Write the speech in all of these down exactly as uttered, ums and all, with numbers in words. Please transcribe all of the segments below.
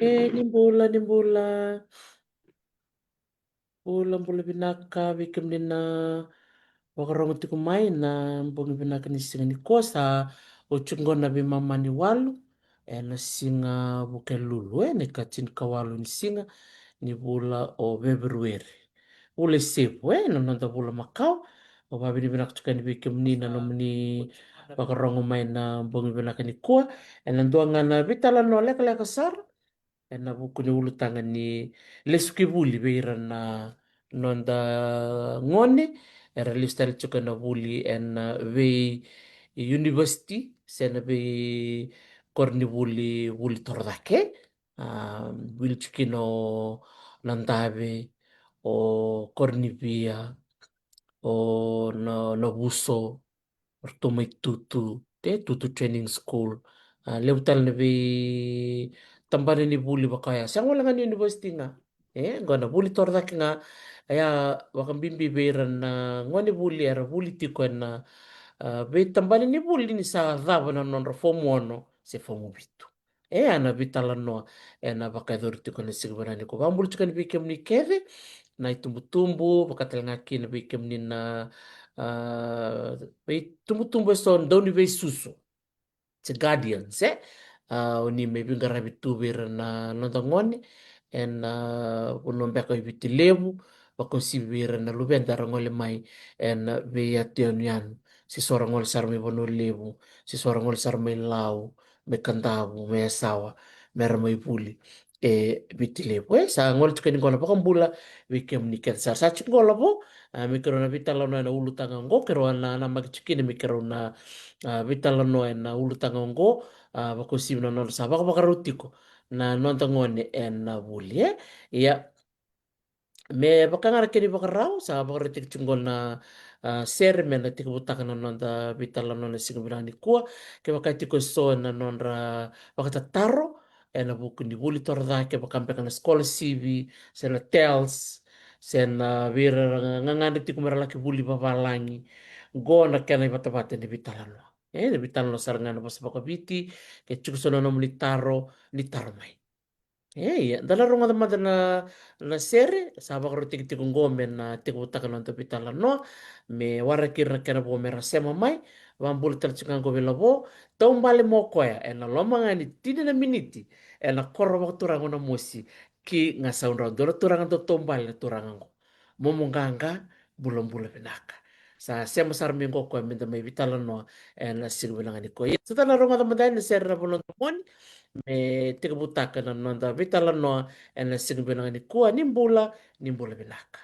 E, ni bula, ni bula. Bula, bula vinaka vei kemuni na vakarogo tiko mai na bogi vinaka ni siga nikua. Sa oti qo na veimama ni walu, e, na siga Vukelulu, e, na ikatini ka walu ni siga ni vula o Feperueri. Vula e sevu, e, na noda vula makawa. Au vakavinavinaka tiko yani vei kemuni na nomuni vakarogo mai na bogi vinaka nikua. E na dua ga na veitalanoa lekaleka sara e na vuku ni ulutaga ni lesu ki vuli vei ira na noda gone era lesu tale tiko e na vuli e na vei university se na vei koronivuli, vuli torocake. A, vuli tiko kina o Nadave, o Koronivia, o Na, Navuso, o ratou mai Tutu, e, Tutu Training School. A, levu tale na vei tabana ni vuli vaka oya. Sega wale ga ni university ga. E, qo na vuli torocake ga. Ia, vakabibi vei ira na gone vuli era vuli tiko e na, a, vei tabana ni vuli ni sa cava na nodra fomu ono se fomu vitu. E, a na veitalanoa e na vakayacori tiko na siga vinaka nikua. Vakabula tiko yani vei kemuni kece na itubutubu, vaka tale ga kina vei kemuni na, a, veitubutubu eso dau ni veisusu se guardians, e. A, o ni mai veiqaravi tu vei ira na noda gone e na, a, vanua beka i Viti Levu, vakauasivi vei ira na luveda era gole mai e na, a, veiyatuyanuyanu, se so ra gole sara mai Vanua Levu, se so ra gole sara mai Lau, mai Kadavu, mai Yasawa, me ra mai vuli e Viti Levu. E, sa gole tiko yani qo na vakabula vei kemuni kece sara. Sa tiko qo Lavo, a, me keirau na veitalanoa e na ulutaga oqo, keirau a na, a namaki tiko kina me keirau na, a, veitalanoa e na ulutaga oqo, a, vakauasivi na nodra sa vakavakarau tiko na noda gone e na vuli, e. Ia, me vaka ga na kena ivakarau, sa vakarautaki tiko qo na, a, sere me na tekivutaka na noda veitalanoa na siga vinaka nikua. Kevaka e tiko eso na nodra vakatataro e na vuku ni vuli torocake, vaka beka na scholarship se na TELS, se na vei ira era gagadre tiko me ra laki vuli vavalagi. Qo na kena ivatavata ni veitalanoa. E, na veitalanoa sara ga na vosa vakaviti, ke tiko eso na nomuni taro, ni taro mai. E, ia, da na rogoca mada na, na sere sa vakarautaki tiko qo me na tekivutaka na noda veitalanoa, me waraki ira na kena vo me ra sema mai. Vakabula tale tiko ga qo vei Lavo, taubale mo koya e na loma ga ni tini na miniti e na koro vakaturaga o Namosi ki Gasaudrau. Dua na turaga dau taubale na turaga qo. Momo qaqa, bulabula vinaka. Sa sema sara mai qo o koya me da mai veitalanoa e na siga vinaka nikua. Ia, sa da na rogoca mada yani na sere na Vanua Domoni me tekivutaka na noda veitalanoa e na siga vinaka nikua. Ni bula, ni bula vinaka.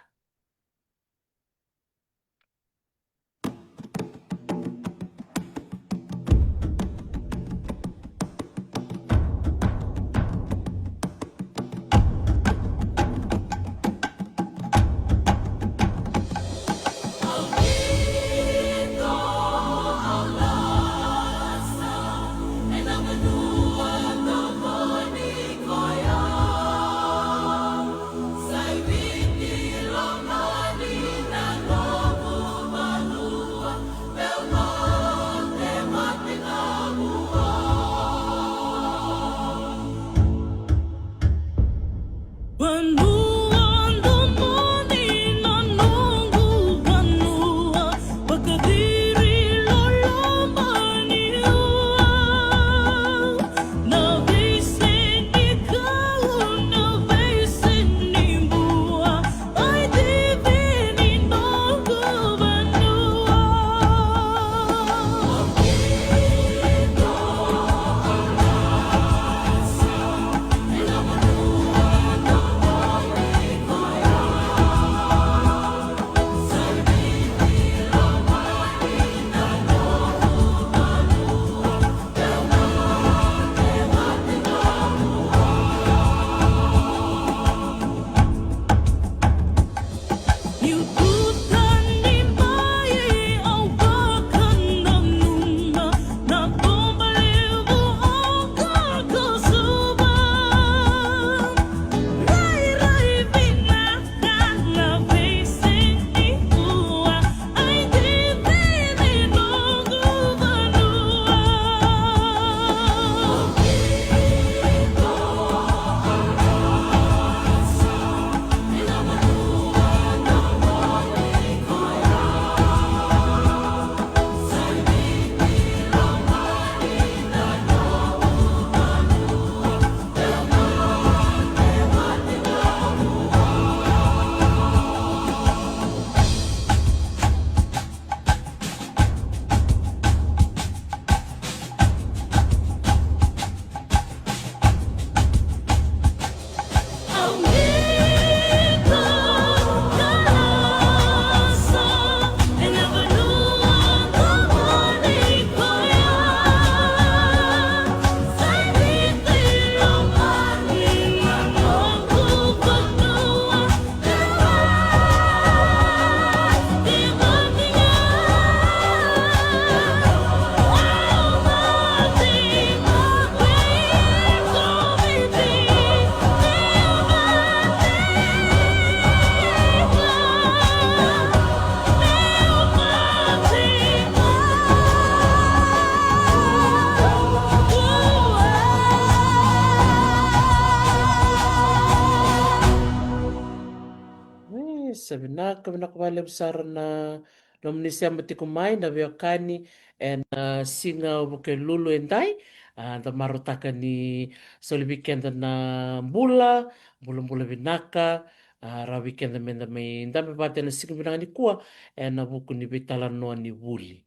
Sa vinaka, vinaka vakalevu sara na nomuni sema tiko mai na veiwekani ena siga Vukelulu edai. A, da marautaka ni soli vei keda na bula, bulabula vinaka. A, rawa vei keda meda mai dabe vata ena siga vinaka nikua ena vuku ni veitalanoa ni vuli.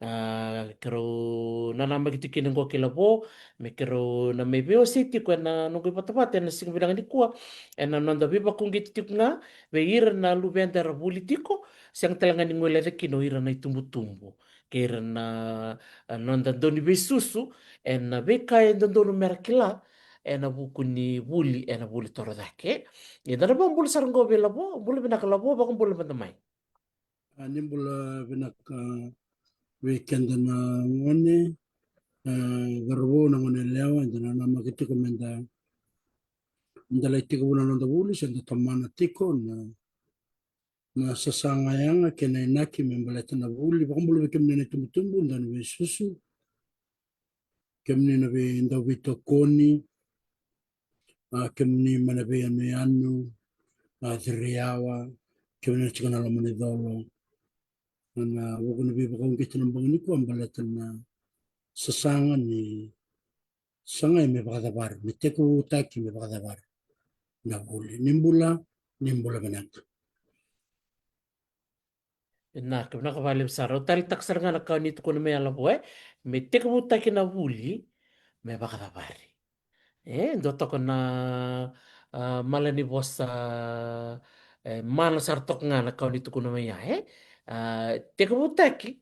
A, keirau nanamaki tiko kina oqo kei Lavo me keirau na mai veiwasei tiko ena noqu ivatavata ena siga vinaka nikua, ena noda veivakauqeti tiko ga vei ira na luveda era vuli tiko, sega tale ga ni guileca kina o ira na itubutubu kei ira na, a, noda dauniveisusu ena veika e dodonu mera kila ena vuku ni vuli ena vuli torocake. Ia da na vakabula sara oqo vei Lavo. Bula vinaka Lavo, vakabula mada mai. A, ni bula vinaka vei keda na gone, a, cauravou, na gone yalewa, eda nanamaki tiko meda, meda lai tekivu na noda vuli se da tomana tiko na, na sasaga yaga kei na inaki me baleta na vuli. Vakabula vei kemuni na itubutubu, dauniveisusu, kemuni na vei, dau veitokoni, a, kemuni mai na veiyanuyanu, a, three hour, kemuni na tiko na loma ni colo. Ena vuku ni veivakauqeti na bogi nikua baleta na sasaga ni sagai me vakacavari, me tekivutaki me vakacavari na vuli. Ni bula, ni bula vinaka. Vinaka, vinaka vakalevu sara. Au taleitaka sara ga na ka o ni tukuna mai ya Lavo, e, me tekivutaki na vuli me vakacavari. E, dua toka na, a, mala ni vosa, e, mana sara toka ga na ka o ni tukuna mai ya, e. A, tekivutaki,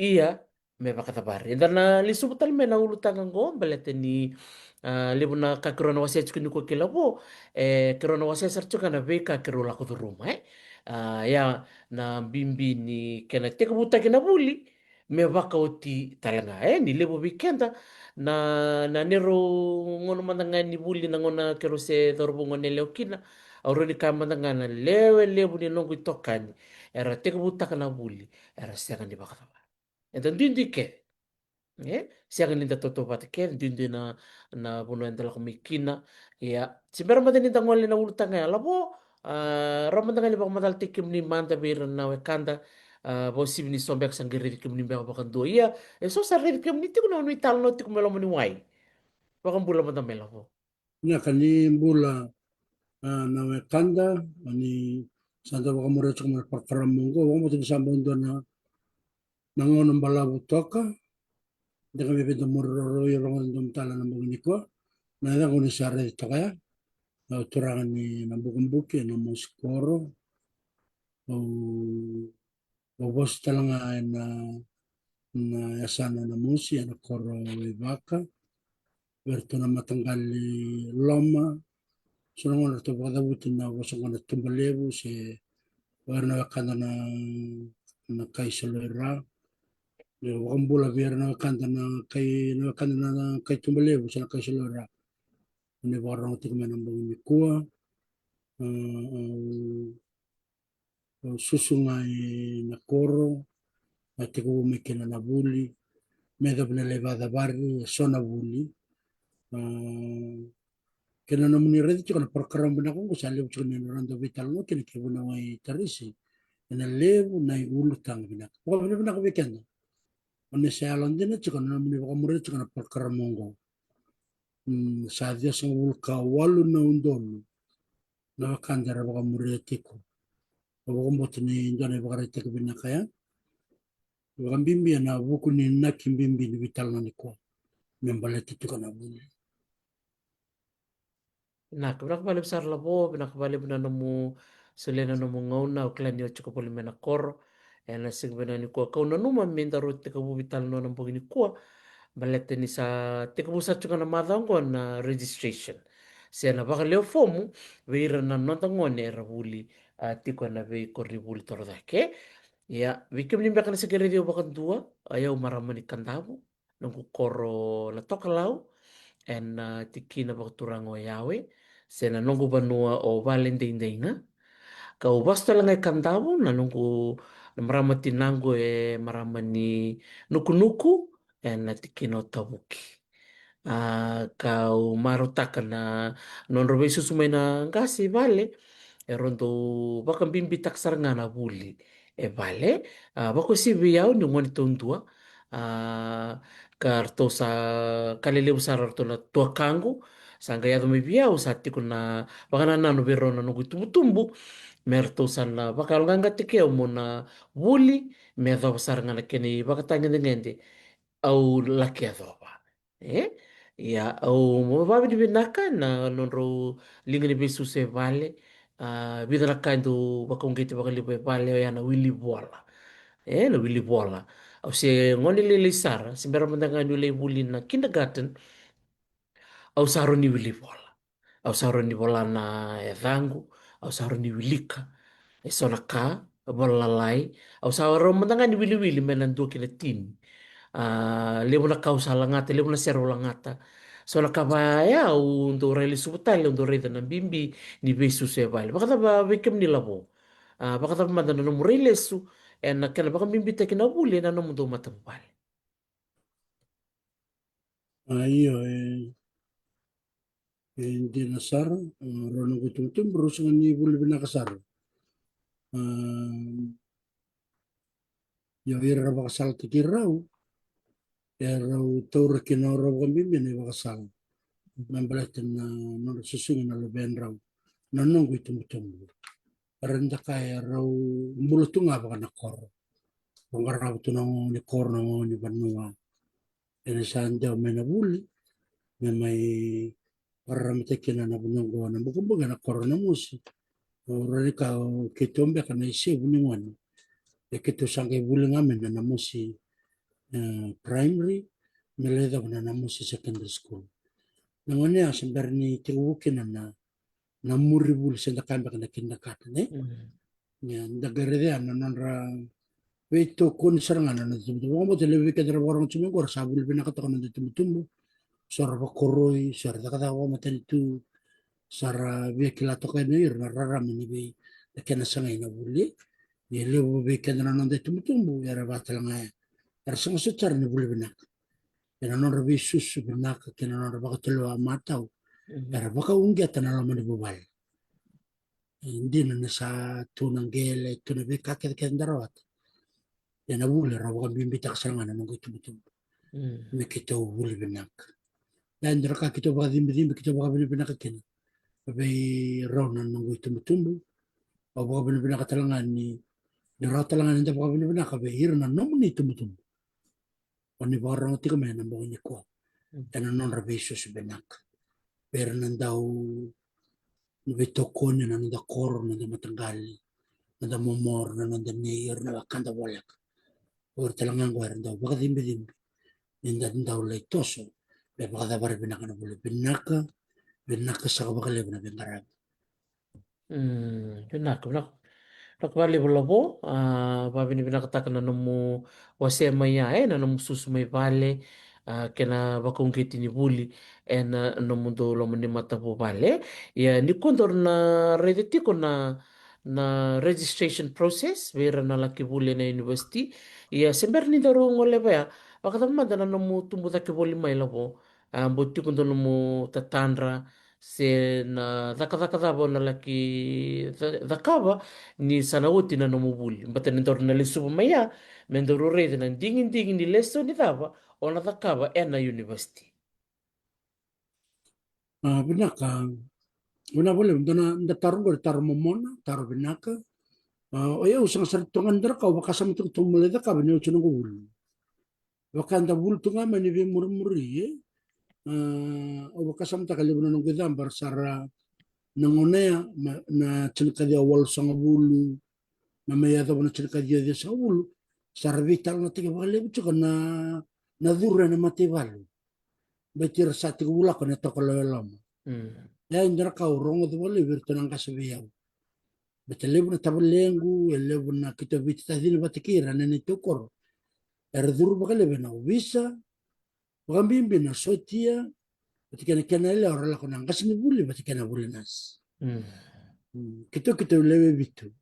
ia, me vakacavari. Eda na lesuva tale mai na ulutaga oqo baleta ni, a, levu na ka keirau na wasea tiko nikua kei Lavo, e, keirau na wasea sara tiko ga na veika keirau lako curuma, e. A, ia na bibi ni kena tekivutaki na vuli me vakaoti tale ga, e, ni levu vei keda na, na neirau gauna mada ga ni vuli, na gauna keirau se cauravou, gone yalewa kina, au rawa ni kaya mada ga na lewe levu ni noqu itokani era tekivutaka na vuli, era sega ni vakacavari. Eda duidui kece. E, sega ni da tautauvata kece, duidui na, na vanua eda lako mai kina. Ia, se bera mada ni da gole na ulutaga ya Lavo, a, rawa mada ga ni vakamacalataki kemuni mada vei ira na wekada, a, vakauasivi ni so beka sa qai raici kemuni beka vakadua. Ia, e so sa raici kemuni tiko na vanua ni talanoa tiko mai loma ni wai. Vakabula mada mai Lavo. Vinaka, ni bula, a, na wekada, ni sa da vakamuria tiko mai na parokaramu oqo, vakabauta ni sa bau dua na, na gauna balavu toka, de ka me vei da muri roro, ia rogoca dua tale na bogi nikua. Na yacaqu ni sa raici toka ya, au turaga ni Nabukebuke, Namosi koro, au Au vosa tale ga ena, na yasana Namosi, ena koro Waivaka. Vei iratou na mataqali loma, so na gauna ratou vakacavuti na vosa oqo na Tuba Levu, se o ira na wekada na, na kai Saloira. Ia, vakabula vei ira na wekada na kai, na wekada na, na kai Tuba Levu se na kai Saloira. Ni vakarorogo tiko mai na bogi nikua. A, au Au susu ga ena koro, a, tekivu mai kina na vuli, me yacova na lai vakacavari eso na vuli. A, kei na nomuni raica tiko na parokaramu vinaka oqo, sa levu tiko ni noda veitalanoa kina kei Vunawai Tarisi ena levu na iulutaga vinaka. Vakavinavinaka vei keda o ni sa yalodina tiko na nomuni vakamuria tiko na parokaramu oqo. Mm, sa ciwasagavulu ka walu na udolu na wekada era vakamuria tiko. Au vakabauta ni dua na ivakaraitaki vinaka ya. Vakabibi ena vuku ni inaki bibi ni veitalanoa nikua me baleta tiko na vuli. Vinaka, vinaka vakalevu sara Lavo, vinaka vakalevu na nomu solia na nomu gauna, au kila ni o tiko voli mai na koro ena siga vinaka nikua. Kau nanuma me daru tekivu veitalanoa na bogi nikua, baleta ni sa tekivu sara tiko na macawa oqo na registration se na vakalewe fomu vei ira na noda gone era vuli, a, tiko ena veikoronivuli torocake. Ia, vei kemuni beka na se qai raici au vakadua, o yau marama ni Kadavu, noqu koro na Tokalau, ena, a, tikina vakaturaga o Yawe, se na noqu vanua o Valedeideiga. Kau vasu tale ga i Kadavu, na noqu, na marama tinaqu e marama ni Nukunuku, ena tikina o Tavuki. A, kau marautaka na nodrau veisusu mai na qase i vale, e rau dau vakabibitaka sara ga na vuli e vale. A, vakauasivi vei au niu gone taudua, a, ka ratou sa, ka lelevu sara ratou na tuakaqu, sa qai yaco mai vei au, sa tiko na vakanananu vei rau na noqu itubutubu me ratou sa na vakayaloqaqataki au mo na vuli me yacova sara ga na kena ivakatagedegede au laki yacova. E? Ia, au vakavinavinaka na nodrau liga ni veisusu e vale. A, vica na ka e dau vakauqeti vakalevu e vale, oya na wili vola. E, na wili vola. Au se gone lailai sara, se bera mada ga niu lai vuli na kindergarten, au sa rawa ni wili vola. Au sa rawa ni vola na yacaqu, au sa rawa ni wilika e so na ka, vola lalai. Au sa rawa mada ga ni wiliwili mai na dua ki na tini. A, levu na ka au sa lagata, levu na sere au lagata. So na ka vaya au dau rai lesuva tale, au dau raica na bibi ni veisusu e vale. Vakacava vei kemuni Lavo? A, vakacava mada na nomu rai lesu ena kena vakabibitaki na vuli ena nomudou matavuvale? A, io, e, e dina sara, a, rau noqu itubutubu, rau sega ni vuli vinaka sara. A, io, ira ra vakasalataki rau, e rau taura kina o rau vakabibi na ivakasala me baleta na nodra susugi na luvedrau, na noqu itubutubu. Era dau kaya e rau bula tu ga vaka na koro. Rau qarava tu na gone ni koro, na gone ni vanua. Ena sa dewa mai na vuli me mai raramataki kina na vanua oqo, na bukabuka, na koro, na mosi. O rau ni ka, o keitou beka na isevu ni gone, e keitou sa qai vuli ga mai na Namosi, e, primary me lai yacova na Namosi secondary school. Na gone ya se bera ni tekivu kina na, na muri vuli, se da kaya beka na kindergarten, ne? Mm. Ia, da qai raica na nodra veitokoni sara ga na noda itubutubu. Vakabauta levu vei keda ra vakarorogo tiko mai qo ra sa vuli vinaka toka na noda itubutubu. So ra vakoroi, so ra cakacaka vakamatanitu, sa ra via kila toka yani o ira na rarama ni vei, na kena sagai na vuli. Ia levu vei keda na noda itubutubu era vaka tale ga ya, era sega soti sara ni vuli vinaka. Ena nodra veisusu vinaka kei na nodra vakatulewa matau, mm, era vakauqeta na loma ni vuvale. E dina ni sa tu na qele, tu na veika kecekece da rawata, ena vuli rau vakabibitaka sara ga na noqu itubutubu. Mm. Me keitou vuli vinaka. Ia, e dua na ka keitou vakacibicibi, keitou vakavinavinaka kina vei rau na noqu itubutubu. Au vakavinavinaka tale ga ni, ni rawa tale ga ni da vakavinavinaka vei ira na nomuni itubutubu. O ni vakarorogo tiko mai ena bogi nikua, mm, ena nodra veisusu vinaka vei ira na dau veitokoni ena noda koro, noda mataqali, noda momor, na noda nei, ira na wekada voleka. O ira tale ga oqo era dau vakacibicibi ni da dau lai toso me vakacavara vinaka na vuli. Vinaka, vinaka saka vakalevu na veiqaravi. Mm, vinaka, vinaka. Vinaka vakalevu Lavo, a, vakavinavinakataka na nomu wasea mai ya, e, na nomu susu mai vale, a, kei na vakauqeti ni vuli ena nomudou loma ni matavuvale. Ia, nikua daru na raica tiko na, na registration process vei ira na laki vuli ena university. Ia, se bera ni daru goleva ya, vakacava mada na nomu tubu cake voli mai Lavo? A, bau tiko dua nomu tatadra, se na cakacaka cava o na laki ca-, cakava ni sa na oti na nomu vuli? Baleta ni daru na lesuva mai ya me daru raica na digidigi ni lesoni cava o na cakava ena university. A, vinaka. Vinaka vakalevu, dua na, da taro qori, taro momona, taro vinaka. A, o yau sega sara tu ga ni da ra kau vakasama tu ga, tu ga me lai cakava ni oti noqu vuli. Vaka da vuli tu ga mai ni veimurimuri, e? A, au vakasamataka levu na noqu icaba era sa ra na gauna ya, ma, na tinikaciwa walusagavulu, na mai yacova na tinikaciwa ciwasagavulu, sa ra veitalanoataki vakalevu tiko na, na curu ena mataivalu. Baleta ira sa tekivu lako na tokalau e loma. Mm. Ia, e dua na ka au rogoca vakalevu vei iratou na qase vei au. Baleta levu na tavalequ, e levu na keitou veitacini vata kei ira na neitou koro, era curu vakalevu ena ovisa, vakabibi na sotia, vata kei na kena yalewa ra lako na qasenivuli vata kei na vuli nasi. Mm. Mm, keitou, keitou lewe vitu.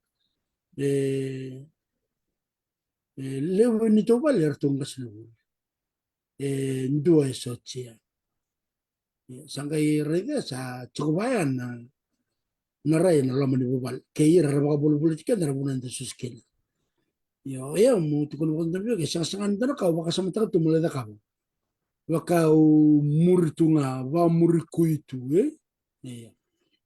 E, e lewe ni tou vale eratou qasenivuli. E dua e sotia. E, sa qai raica sa tiko vaya na, na rai ena loma ni vuvale. Kei ira era vakavolivoliti keda na vuna eda susu kina. Io, ia mo tukuna vakadodonu vei au, ke sega sega ni dua na ka au vakasamataka tu mo lai cakava. Vaka au muri tu ga, vakamuri kui tu, e? Ia.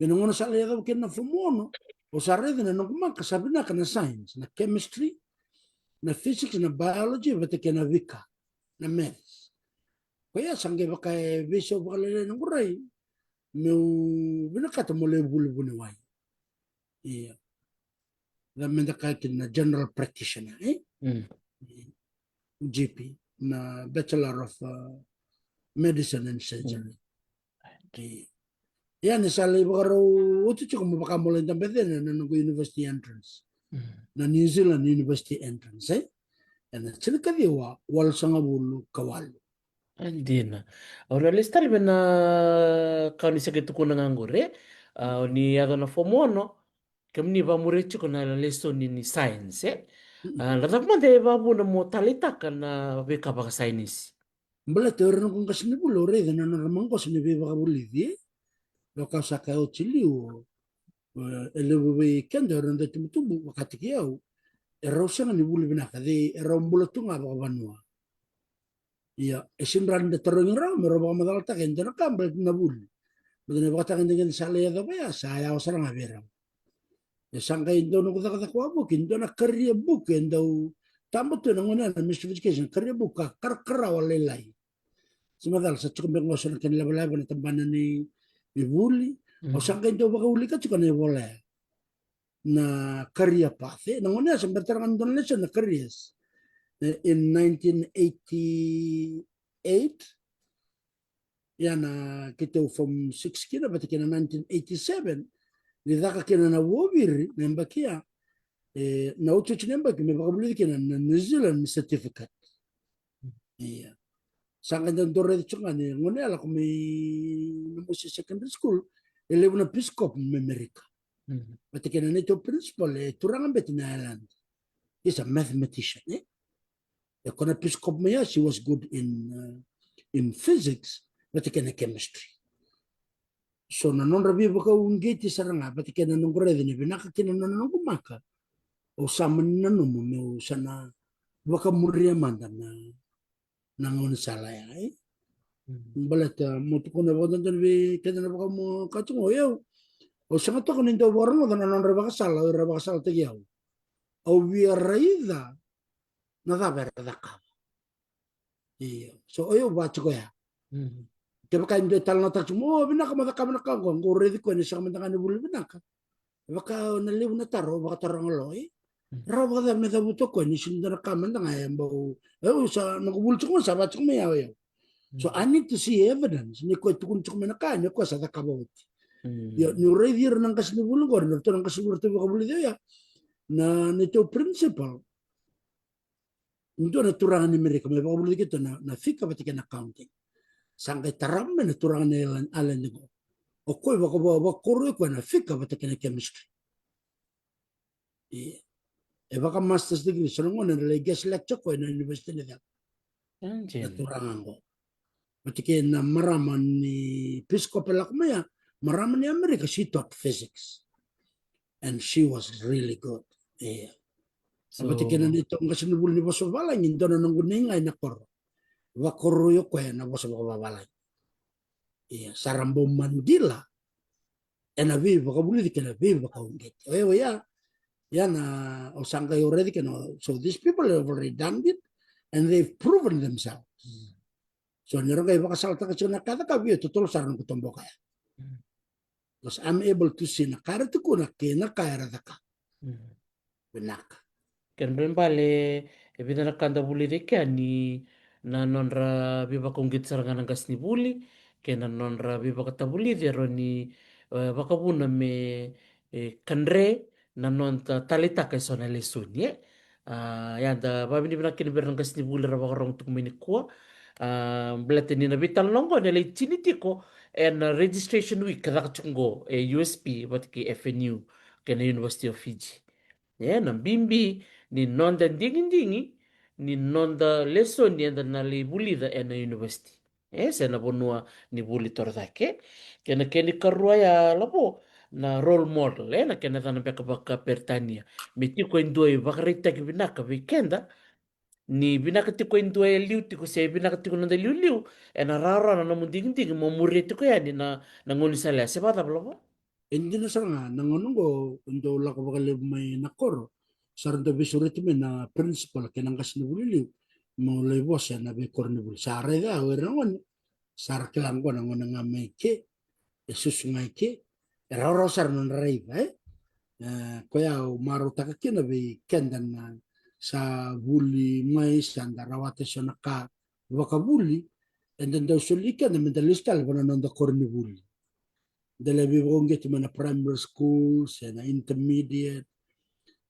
Ena gauna sa lai yacova kina na form ono, au sa raica na noqu maka sa vinaka na science, na chemistry, na physics, na biology, vata kei na vika, na maths. Koya sa qai vaka e veisau vakalailai noqu rai meu vinakata mo lai vuli vuniwai. Ia. Ca meda kaya kina na general practitioner, e? Mm. G P, na Bachelor of, uh, Medicine and Surgery. Mm. Ia. Ia ni sa lai vakarau oti tiko mo vaka mo lai dabe cena na noqu university entrance. Mm. Na New Zealand University entrance, e? Ena tinikaciwa walusagavulu ka walu. A, dina. Au na lesu tale vei na ka ni sega tukuna ga qori, e? A, o ni yaco na form ono, kemuni vamuria tiko na lesoni ni science, e? Mm-mm. A, na cava mada e vavuna mo taleitaka na veika vakasainisi? Baleta o ira na noqu qasenivuli, au raica na nodra maqosa ni veivakavulici, e? Vaka au sa kaya oti liu, e, e levu vei keda era na dau tubutubu vakataki au, e rau sega ni vuli vinaka, e rau bula tu ga vakavanua. Ia, e sega ni da tarogi rau me rau vakamacalataka e dua na ka baleta na vuli. Baleta na ivakatagedegede sa lai yacova ya sa yawa sara ga vei rau. E sa qai dua noqu cakacaka wavoki, dua na career book e dau taba tu ena gauna ya na Ministry of Education, career book ka karakarawa lailai. Sa macala sa tiko beka qo so na kena levaleva na tabana ni, ni vuli. Mm. Au sa qai dau vakaulika tiko na ivola ya. Na career path, e? Na gauna ya sa bera tara ga ni dua na lesson na careers. E, in nineteen eighty-eight, ia na keitou form six kina vata kei na nineteen eighty-seven, ni caka kina na vuaviri na yabaki ya, e, na otioti ni yabaki me vakavulici kina na New Zealand certificate. Ia. Sa qai dau raica tiko ga ni gauna ya lako mai Namosi Secondary School, e levu na Peace Corps mai Amerika. Mm. Vata kei na neitou principal e turaga beka ni Ireland. He's a mathematician, e? E ko na Peace Corps mai ya, she was good in, uh, in physics, vata kei na chemistry. So na nodra veivakauqeti sara ga, vata kei na noqu raica ni vinaka kina na noqu maka, au sa mani nanuma meu sa na vakamuria mada na, na gaunisala ya, e? Mm. Baleta mo tukuna vakadodonu vei keda na vakamu ka tu qo, o yau, au sega toka ni dau vakarogoca na nodra ivakasala, o ira vakasalataki au. Au via raica na cava era cakava. Io. So o yau vaka tiko ya. Mm. Kevaka e dua e talanoataka tiko, o, vinaka mo cakava na ka qo, qo raici koya ni sega mada ga ni vuli vinaka. Vaka na levu na taro, vakataroga lo, e? Mm. Rawa vakacava me cavuta koya ni sega ni dua na ka mada ga e bau, e, au sa, noqu vuli tiko ga sa vaka tiko mai ya o yau. So, mm, I need to see evidence ni koya tukuna tiko mai na ka, ni koya sa cakava oti. Mm. Io, niu raici ira na qasenivuli qori, na ratou na qasenivuli ratou vakavulici au ya. Na, neitou principal, dua na turaga ni Amerika, me vakavulici keitou na, na fika vata kei na accounting. Sa qai tarava mai na turaga ni island, island qo. O koya vaka, vaka, vakoroi koya na fika vata kei na chemistry. Ia. E vaka masters degree, so na gauna era lai guest lecture koya na university ni cava. Angel. Na turaga qo. Vata kei na marama ni Peace Corps e lako mai ya, marama ni Amerika, she taught physics. And she was really good. Ia. So, vata kei na neitou qasenivuli ni vosa vavalagi, dua na noqu nei ga ena koro. Vakoroi o koya na vosa vakavavalagi. Ia, sa ra bau madila ena veivakavulici kei na veivakauqeti. O yau ya, ya na, au sa qai raica kina, so these people have already done it and they've proven themselves. Mm. So ni ra qai vakasalataka tiko na ka e caka vei au, totolo sara noqu toboka ya. Mm. Because I'm able to see na ka era tukuna kei na ka era caka. Mm. Vinaka. Kena ibalebale, e vica na ka da vulica e kea ni na nodra veivakauqeti sara ga na qasenivuli kei na nodra veivakatavulici e rawa ni, e, vakavuna me, e, kadre na noda taleitaka eso na lesoni, e. A, ia da vakavinavinaka kina vei ira na qasenivuli era vakarogo tiko mai nikua. A, baleta ni na veitalanoa oqo ena lai tini tiko ena registration week ka caka tiko oqo e U S P vata kei F N U kei na University of Fiji. E, na bibi ni noda digidigi ni noda lesoni eda na lai vulica ena university, e, se na vanua ni vuli torocake. Kei na kena ikarua ya, Lavo, na role model, e, na kena yacana beka vakaperitania. Me tiko e dua e vakaraitaki vinaka vei keda, ni vinaka tiko e dua e liu tiko se vinaka tiko noda liuliu, ena rawarawa na nomu digidigi mo muria tiko yani na, na gaunisala ya, se vakacava, Lavo? E dina sara ga, na gauna oqo dau lako vakalevu mai na koro, sa ra dau veisureti mai na principal kei na qasenivuli liu mo lai vosa ena veikoronivuli. Sa raica o ira na gone, sa ra kila oqo na gone ga mai ke, e susu ga i ke, e rawarawa sara na nodra raica, e? E, koya au marautaka kina vei keda na sa vuli mai, sa da rawata eso na ka vakavuli, eda dau soli keda me da lesu tale vua na noda koronivuli. Da lai veivakauqeti mai na primary school, se na intermediate,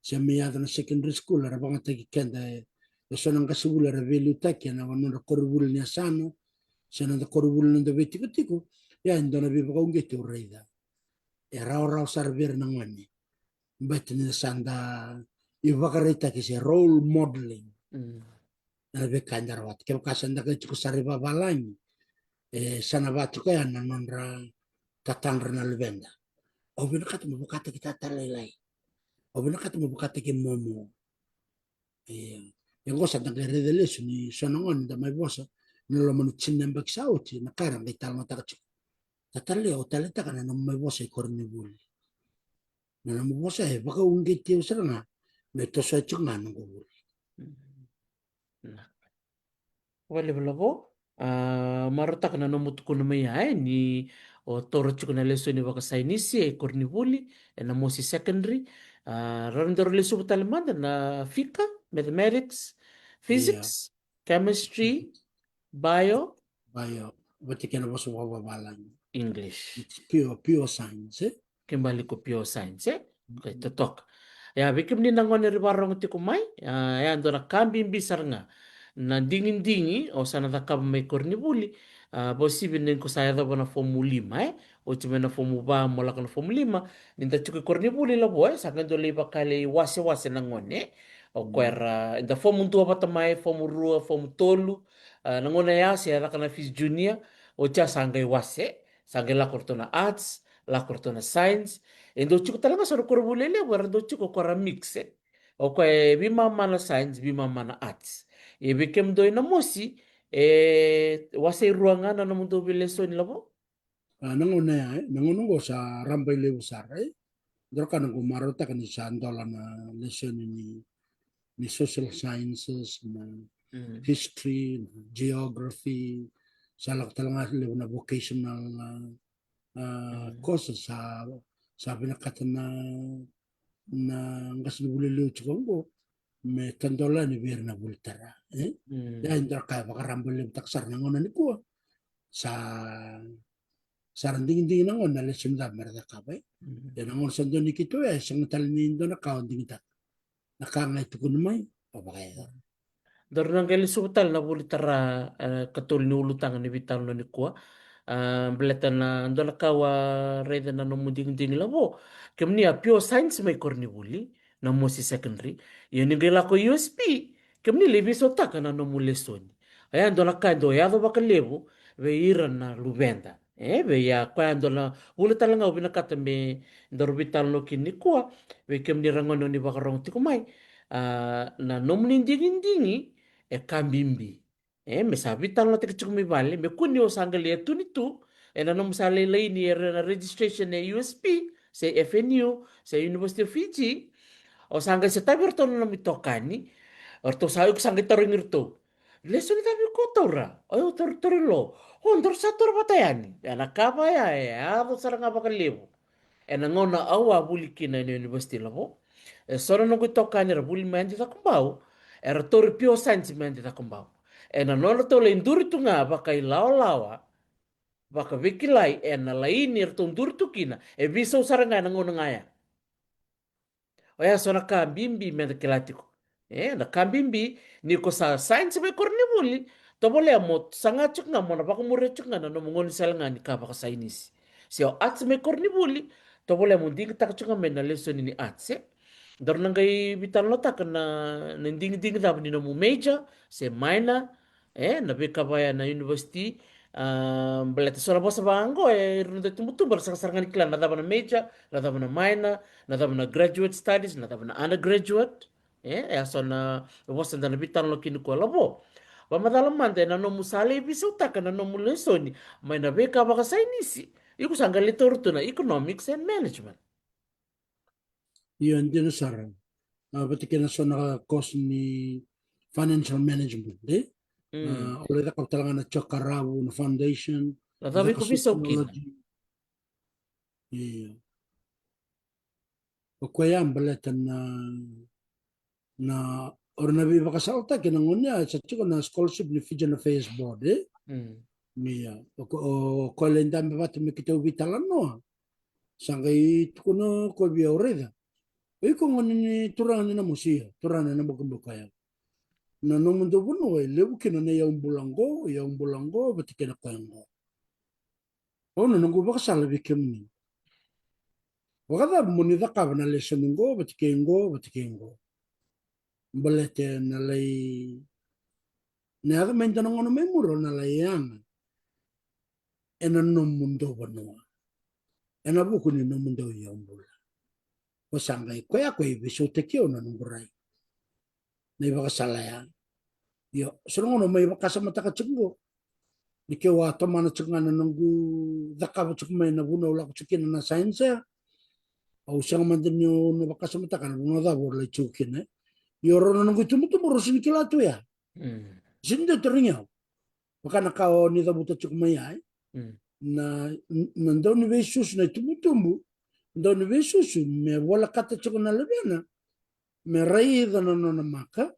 se me yaco na secondary school, era vakayagataki keda e, eso na qasenivuli era veiliutaki ena nodra koronivuli ni yasana, se na noda koronivuli ni noda veitikotiko, ia e dua na veivakauqeti au raica. E rawarawa sara vei ira na gone. Baleta ni sa da ivakaraitaki se role modeling. Mm. Ena veika eda rawata. Kevaka sa da qai tiko sara i vavalagi, e, sa na va tiko ya na nodra tatadra na luveda. Au vinakata mo vakataki tata lailai. Au vinakata mo vakataki momo. E, e qo sa da qai raica lesu ni so na gone da mai vosa, na loma ni tini na yabaki sa oti, na ka era qai talanoataka tiko. Tata lailai, au taleitaka na nomu mai vosa i koronivuli. Na nomu vosa e vakauqeti au sara ga me toso tiko ga noqu vuli. Mm. Vinaka vakalevu, Lavo. A, marautaka na nomu tukuna mai ya, e, ni o taura tiko na lesoni vakasainisi e koronivuli, ena Mosi Secondary. A, rawa ni daru lesuva tale mada na fika, mathematics, physics, chemistry, bio, Bio, vata kei na vosa vakavavalagi. English. It's pure, pure science, e? Kena ibalebale ko pure science, e? Okay, totoka. Ia, vei kemuni na gone era vakarogo tiko mai, a, ia, dua na ka bibi sara ga. Na digidigi o sa na cakava mai koronivuli, a, vakauasivi ni ko sa yacova na fomu lima, e? Oti mai na fomu va mo lako na fomu lima, ni da tiko i koronivuli, Lavo, e, sa qai dau lai vaka lai wasewase na gone, e? O koya era, da fomu dua vata mai, fomu rua, fomu tolu, a, na gauna ya se caka na Fiji Junior, oti ya sa qai wase, sa qai lako ratou na arts, lako ratou na science. E dau tiko tale ga so na koronivuli lelevu era dau tiko o koya ra mix, e. O koya e veimama na science, veimama na arts. E vei kemudou ena Mosi, e wasei rua ga na nomudou veilesoni, Lavo? A, na gauna ya, e, na gauna oqo sa rabailevu sara, e. Dua na ka noqu marautaka ni sa dola na lesoni ni, ni social sciences, na history, na geography, sa lako tale ga levu na vocational, a, a, courses, sa, sa vinakata na, na qasenivuli lelevu tiko oqo me tadola yani vei ira na vuli tara, e? Mm. Ia e dua na ka e vakarabailevutaka sara na gauna nikua. Sa, sa ra digidigi na gone na lesoni cava me ra cakava, e? Mm. Ia na gauna sa dua ni keitou, e sega tale ni dua na ka o digitaka. Na ka ga e tukuni mai, o vakayacora. Daru na qai lesuva tale na vuli tara, e, katolu ni ulutaga ni veitalanoa nikua. A, baleta na dua na ka au a raica na nomu digidigi, Lavo. Kemuni a pure science mai koronivuli, na Mosi Secondary. Ia ni qai lako i U S P, kemuni lai veisautaka na nomu lesoni. Oya dua na ka e dau yaco vakalevu vei ira na luveda. E, vei, a, koya dua na vuli tale ga au vinakata me daru veitalanoa kina nikua, vei kemuni ra gone oni vakarogo tiko mai. A, na nomuni digidigi e ka bibi. E, me sa veitalanoataki tiko mai vale, me kua ni o sa qai lai a twenty-two, ena nomu sa lai laini ena registration e U S P, se F N U, se University of Fiji, o sa qai sotavi iratou na nomu itokani, o ratou sa, iko sa qai tarogi iratou. Lesoni cava iko taura? O yau taura tauri lo. O, daru sa taura vata yani. Ena ka vaya, e yaco sara ga vakalevu. Ena gauna au a vuli kina ena university, Lavo. E so na noqu itokani era vuli mai Adi Cakobau. Era tauri pure science mai Adi Cakobau. Ena nodratou lai duri tu ga vakailawalawa, vakaveikilai, ena laini eratou duri tu kina, e veisau sara ga ena gauna ga ya. Oya so na ka bibi meda kila tiko. E, na ka bibi, ni ko sa science mai koronivuli, tovolea mo saga tiko ga, mo na vakamuria tiko ga na nomu gaunisala ga ni ka vakasainisi. Se o arts mai koronivuli, tovolea mo digitaka tiko ga mai na lesoni ni arts, e. Daru na qai veitalanoataka na, na digidigi cava ni nomu major, se minor, e, na veika vaya na university, A, baleta so na vosa vaqo, e ira na itubutubu era sega sara ga ni kila na cava na major, na cava na minor, na cava na graduate studies, na cava na undergraduate. E, e a so na vosa da na veitalanoa kina ko lavo. Vamacala mada ena nomu sa lai veisautaka na nomu lesoni mai na veika vakasainisi. Iko sa qai lai taura tu na economics and management. Io, e dina sara. A, vata kei na so na course ni financial management, e? Mm. A, o lai cakava tale ga na Cakaravu, na foundation. Na cava iko veisau kina? Io. O koya baleta na, na, o ira na veivakasalataki na gauna ya, sa tiko na scholarship ni Fijian Affairs Board, e? Mm. Io. O ko, o koya lai dabe vata me keitou veitalanoa. Sa qai tukuna o koya vei au, raica. O iko gone ni turaga ni Namosi, turaga ni Nabokaboka ya. Na nomudou vanua e levu kina na iyau bula qo, iyau bula qo, vata kei na koya qo. Au na noqu vakasala vei kemuni. Vakacava mo ni cakava na lesoni qo, vata kei qo, vata kei qo. Baleta na lai, na yaco mai dua na gauna mai muri o na lai yaga ena nomudou vanua. Ena vuku ni nomudou iyau bula. Ko sa qai koya ko e veisautaki au na noqu rai. Na ivakasala ya. Io, so na gauna mai vakasamataka tiko qo. Ni keu a tomana tiko ga na noqu cakava tiko mai na vuna au lako tiko kina na science ya. Au sega mada ni au na vakasamataka na vuna cava au lai tiko kina. Io, rau na noqu itubutubu rau sega ni kila tu ya. Mm. Sega ni dau tarogi au. Vaka na ka o ni cavuta tiko mai ya, e? Mm. Na, na dau ni veisusu na itubutubu, dau ni veisusu me volekata tiko na luvena, me raica na nona maka,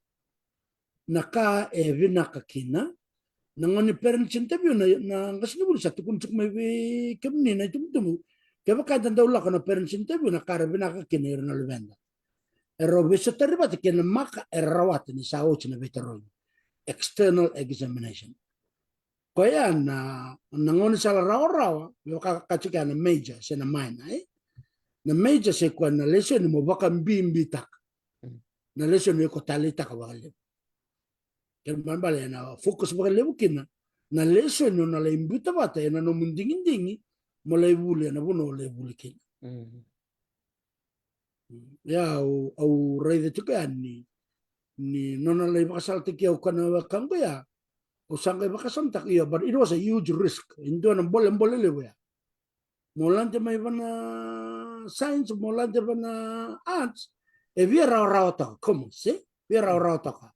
na ka e vinaka kina, na gauna ni parents interview na, na qasenivuli sa tukuna tiko mai vei kemuni na itubutubu. Kevaka eda dau lako na parents interview na ka era vinaka kina ira na luveda. Era veisotari vata kei na maka era rawata ni sa oti na veitarogi. External examination. Koya na, na gaunisala rawarawa, me vaka ka tiko ya na major se na minor, e? Na major se koya na lesoni mo vakabibitaka. Mm. Na lesoni iko taleitaka vakalevu. Kena ibalebale ena focus vakalevu kina na lesoni o na lai biuta vata ena nomu digidigi mo lai vuli ena vanua o lai vuli kina. Mm. Ia au, au raica tiko yani ni nona lai vakasalataki au ka na wekaqu ya. Au sa qai vakasamataka, ia, but it was a huge risk. E dua na bolebole levu ya. Mo lade mai vana science, mo lade vana arts, e via rawarawa toka, commerce, e? Via rawarawa toka.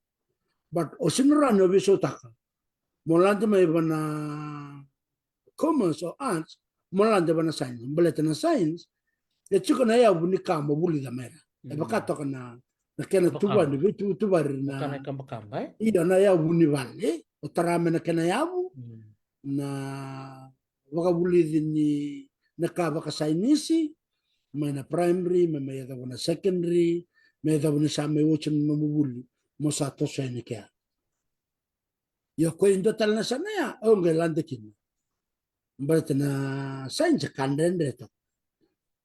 But o sega ni rawa ni o veisautaka mo lade mai vana commerce o arts, mo lade vana science. Baleta na science e tiko na yavu ni ka mo vulica mai ra. E vaka toka na, na kena tuva ni veituvatuvare na, na ikabakaba, e? Io, na yavu ni vale, e? O tara mai na kena yavu, mm, na vakavulici ni na ka vakasainisi, mai na primary, mai, mai yacova na secondary, mai yacova ni sa mai oti na nomu vuli, mo sa toso yani kea. Ia ko e dua tale na yasana ya au qai lade kina. Baleta na science ka dredre toka.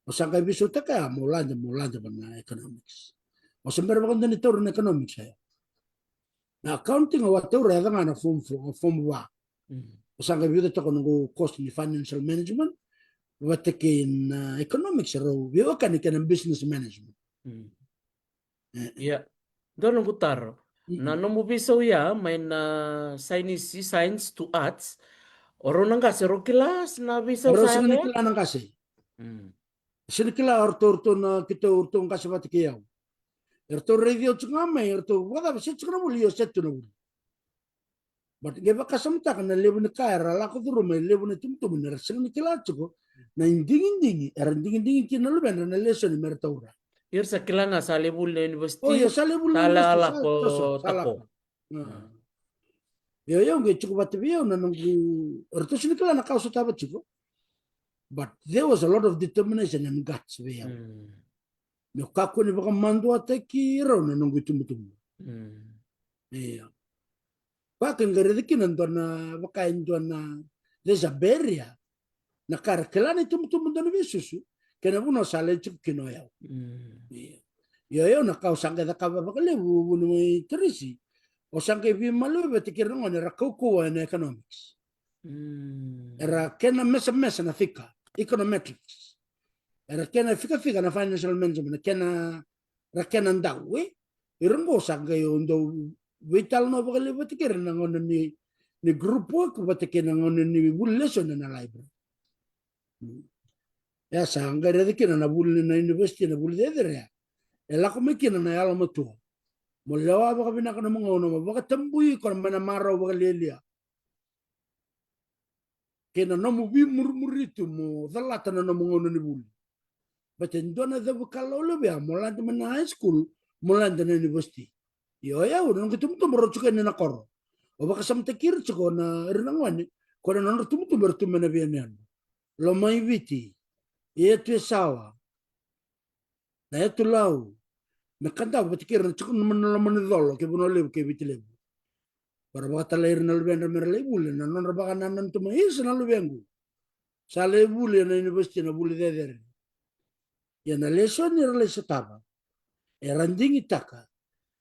O sa qai veisautaka ya mo lade, mo lade vana economics. O sa bera vakadua ni taura na economics ya. Na accounting au a taura, yaca ga na form four, form va. Mm. O sa qai vica toka noqu course ni financial management vata kei na economics, rau veiwekani kei na business management. Mm. E. Ia. Dua noqu taro. Mm-mm. Na nomu veisau ya mai na science, science to arts, o rau na qase rau kila na veisau sa ya? Rau sega ni kila na qase. Mm. Sega ni kila o ratou, ratou na keitou, ratou qase vata kei au. Eratou raici au tiko ga mai, eratou vakacava, se tiko na vuli? Io, se tu na vuli. But qai vakasamataka na levu ni ka era lako curuma e levu na itubutubu ni ra sega ni kila tiko na idigidigi era digidigi kina na luvedra na lesoni me ra taura. Ira sa kila ga sa lai vuli na university. O, io, sa lai vuli na university, sa lako, sa lako. Io, io, qai tiko vata vei au na noqu, eratou sega ni kila na ka au sotava tiko. But there was a lot of determination and guts vei au. Mm. Meu kakua ni vakamaduataki rau na noqu itubutubu. Mm. Ia. Koya ka qai raica kina dua na, vaka e dua na, there's a barrier. Na ka era kila na itubutubu dau ni veisusu kei na vanua sa lai tiko kina o yau. Mm. Ia. Io, io, na ka au sa qai cakava vakalevu, vuni mai Tarisi, au sa qai veimaliwai vata kei ira na gone era kaukauwa ena economics. Mm. Era kena mesamesa na fika, econometrics. Era kena fikafika na financial management, na kena, era kena dau, e? Ira qo sa qai o dau veitalanoa vakalevu vata kei ira na gauna ni, ni group work vata kei na gauna ni vuli lesoni na library. Mm. E sa qai raica kina na vuli na university, na vuli cecere ya. E lako mai kina na yalomatua. Mo lewa vakavinaka na nomu gauna, mo vakatabui iko mai na marau vakalialia kei na nomu veimurimuri tu mo calata na nomu gauna ni vuli. Baleta e dua na cavu ka lawalawa ya, mo lade mai na high school, mo lade na university. Io, o yau, na noqu itubutubu rau tiko yani na koro. O vakasamataki ira tiko na, ira na gone, ko na nodra itubutubu era tu mai na veiyanuyanu. Lomaiviti, Etuyasawa, na Etulau, me Kadavu vata kei ira na tiko na loma ni Colo kei Vanua Levu kei Viti Levu. Era vakatalai ira na luvedra mera lai vuli, na nodra vakanananu tu mai, isa na luvequ. Sa lai vuli ena university na vuli cecere. Ia na lesoni era lai sotava, era digitaka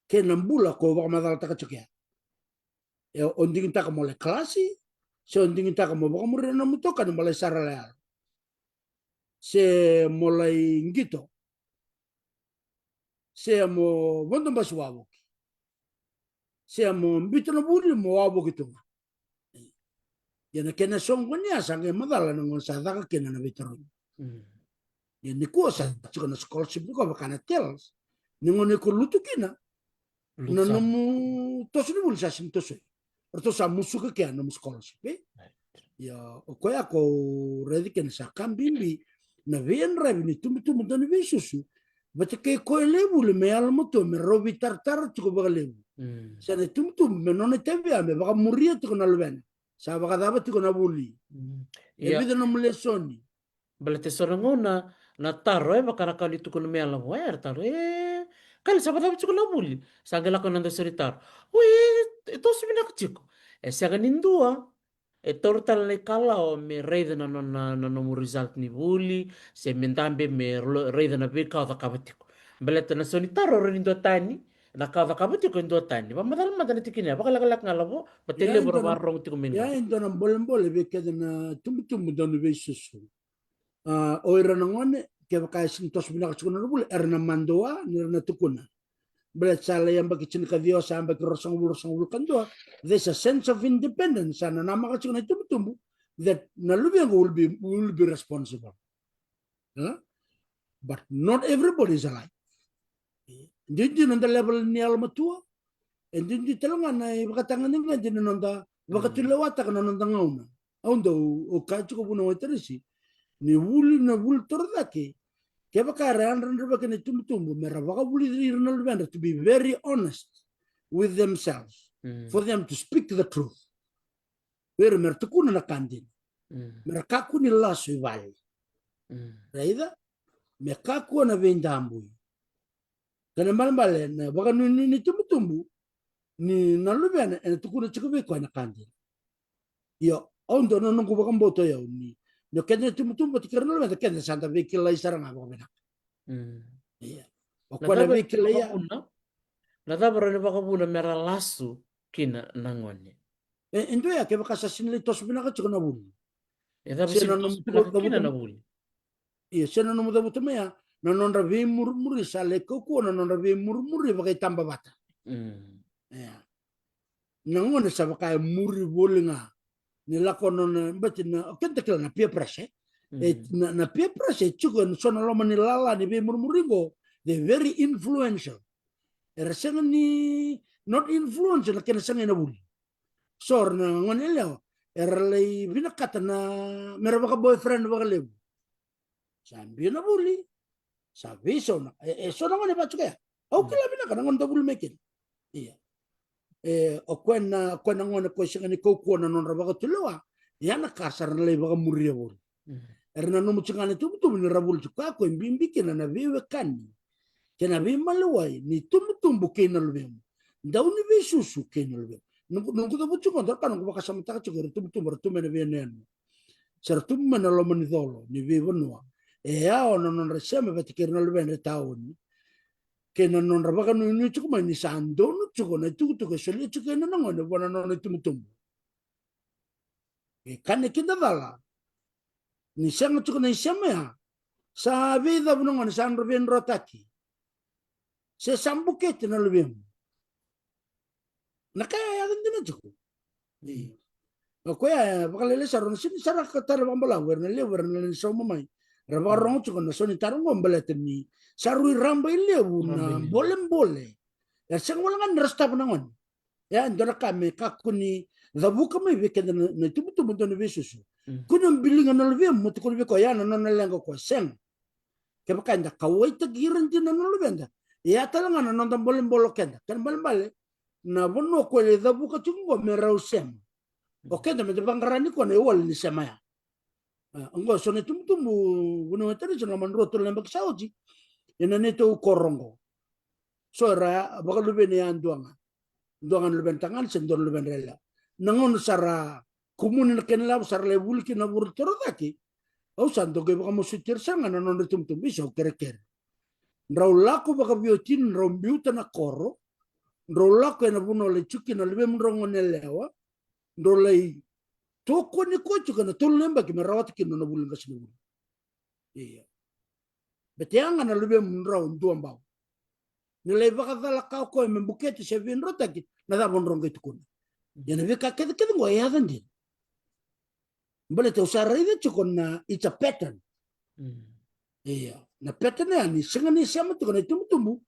kei na bula ko vakamacalataka tiko ya. E, o digitaka mo lai kalasi, se o digitaka mo vakamuria na nomu itokani mo lai sara layalo, se mo lai qito, se mo vodo basi wavoki, se mo biuta na vuli mo wavoki tu ga. Ia na kena soqoni ya sa qai macala na gauna sa caka kina na veitarogi. Mm. Ia nikua sa tiko na scholarship nikua vaka na TELS. Ni gauna iko lutu kina, lutu na sa nomu toso ni vuli sa sini tosoi. Ratou sa musuka kea nomu scholarship, e? Right. Ia o koya ko raici kina sa ka bibi na veiyadravi ni tubutubu dau ni veisusu. Vata kei koya e lai vuli me yalomatua me rau veitaratara tiko vakalevu. Mm. Sa na itubutubu me nona itavi ya me vakamuria tiko na luvena. Sa vakacava tiko na vuli? Mm. E ia vica nomu lesoni? Baleta e so na gauna na taro e vaka na ka ni tukuna me yala vua, e, era taro, e, kali sa vakacava tiko na vuli? Sa qai lako na dau sori taro. Oi, e, e toso vinaka tiko. E sega ni dua e taura tale na ikalawa me raica na nona, na nomu result ni vuli, se me dabe me ro-, raica na veika o cakava tiko. Baleta na so ni taro e rawa ni dua tani, na ka o cakava tiko e dua tani. Vakamacala mada na tikina ya, vakalekaleka ga lavo, baleta e levu era vakarorogo tiko mai. Ia e dua na bolebole vei keda na tubutubu dau ni veisusu. A, o ira na gone, kevaka e sini toso vinaka tiko na nodra vuli, era na madua ni ra na tukuna. Baleta sa lai yabaki tinikaciwa, sa yabaki ruasagavulu, ruasagavulu ka dua, there's a sense of independence, sa nanamaka tiko na itubutubu that na luvequ will be, will be responsible. Huh? But not everybody is alike. E duidui na noda level ni yalomatua. E duidui tale ga na ivakatagedegede ni noda vakatulewataka na noda gauna. Au dau, au kaya tiko vua na waitarisi, ni vuli, na vuli torocake, kevaka era yadrayadravaki na itubutubu me ra vakavulici ira na luvedra to be very honest with themselves, mm, for them to speak the truth. Vei ira me ra tukuna na ka dina. Mm. Me ra kakua ni lasu i vale. Mm. Raica? Me kakua na veidabui. Kena ibalebale na vakanuinui ni tubutubu, ni na luvena ena tukuna tiko vei koya na ka dina. Io, au dau, na noqu vakabauta o yau ni, ni o keda na tubutubu vata kei ira na luveda, keda sa da veikilai sara ga vakavinaka. Mm. Ia. O koya na veikilai ya. Na cava rawa ni vakavuna me ra lasu kina na gone? E, e dua ya, kevaka sa sini lai toso vinaka tiko na vuli. E cava sini toso vinaka kina na vuli? Ia, se na nomu cavuta mai ya, na nodra veimurimuri sa lai kaukauwa na nodra veimurimuri vakaitabavata. Mm. Ia. Na gone sa vaka e muri voli ga. Ni lako nona, bati na, o keda kila na peer pressure. E, mm, na, na peer pressure e tiko ena so na loma ni lala ni veimurimuri qo, they're very influential. Era sega ni, not influential na kena sagai na vuli. So na gone yalewa era lai vinakata na, me ra vaka boyfriend vakalevu. Sa biu na vuli, sa veisau na, e, e so na gone vaka tiko ya. Au kila vinaka na gone da vuli mai kina. Ia. E, o koya na, o koya na gone ko sega ni kaukauwa na nodra vakatulewa, ia na ka sa ra na lai vakamuria voli. Mm. Era nanuma tiko ga na itubutubu ni ra vuli tiko, koya ko e bibi kina na veiwekani kei na veimaliwai ni tubutubu kei na luvemu. Dau ni veisusu kei na luvemu. Noqu, noqu cavuta tiko, dua na ka noqu vakasamataka tiko, era tubutubu, era tu mai na veiyanuyanu, se ra tu mai na loma ni colo ni veivanua. E yawa na nodra sema vata kei ira na luvedra e taoni, kei na nodra vakanuinui tiko mai ni sa donu tiko na itukutuku e solia tiko kina na gone vua na nona itubutubu. E kaya na kidacala, ni sega tiko na isema ya, sa veicavu na gone, sa dro veidrotaki, se sa bukete na luvemu. Na ka ya e yaco dina tiko. Io. O koya e vakalailai sara, o na sega ni sara ka tara vakabalavu, era na levu era na lai sauma mai, ra vakarogo tiko na so ni taro oqo, baleta ni sa rui raba i levu na bolebole. Era sega wale ga ni ra sotava na gone. E a dua na ka me kakua ni cavuka mai vei keda na, na itubutubu, dua na veisusu. Kua ni o biliga na luvemu mo tukuna vei koya ya na nona leqa o koya, sega. Kevaka eda kauwaitaki ira dina na luveda, e a tale ga na noda bolebole o keda. Kena ibalebale, na vanua ko e lai cavuka tiko oqo me rau sema, o keda meda vaqara ni koya na iwali ni sema ya. A, oqo so na itubutubu, vuniwai tani, so na loma ni rua, tolu na yabaki sa oti, ena neitou koro oqo. So era vakaluveni yadua ga, dua ga na luvena tagane se dua na luvena yalewa. Na gauna sa ra kumuni na kena ilavo, sa ra lai vuli kina na vura torocake, au sa dau qai vakamasuti ira sara ga na nodra itubutubu, isa, au kerekere, drau lako vakaveiwatini, drau biuta na koro, drau lako ena vanua lai tu kina na luvemudrau gone yalewa, drau lai tokoni koya tiko ena tolu na yabaki me rawata kina na vuli qasenivuli. Ia, bete ya ga na luvemudrau duabau. Ni lai vakacalaka o koya me bukete se veidrotaki, na cava drau qai tukuna? Ia na veika kecekece oqo e yaco dina. Baleta au sa raica tiko na, it's a pattern. Ia, na pattern ya ni sega ni sema tiko na itubutubu,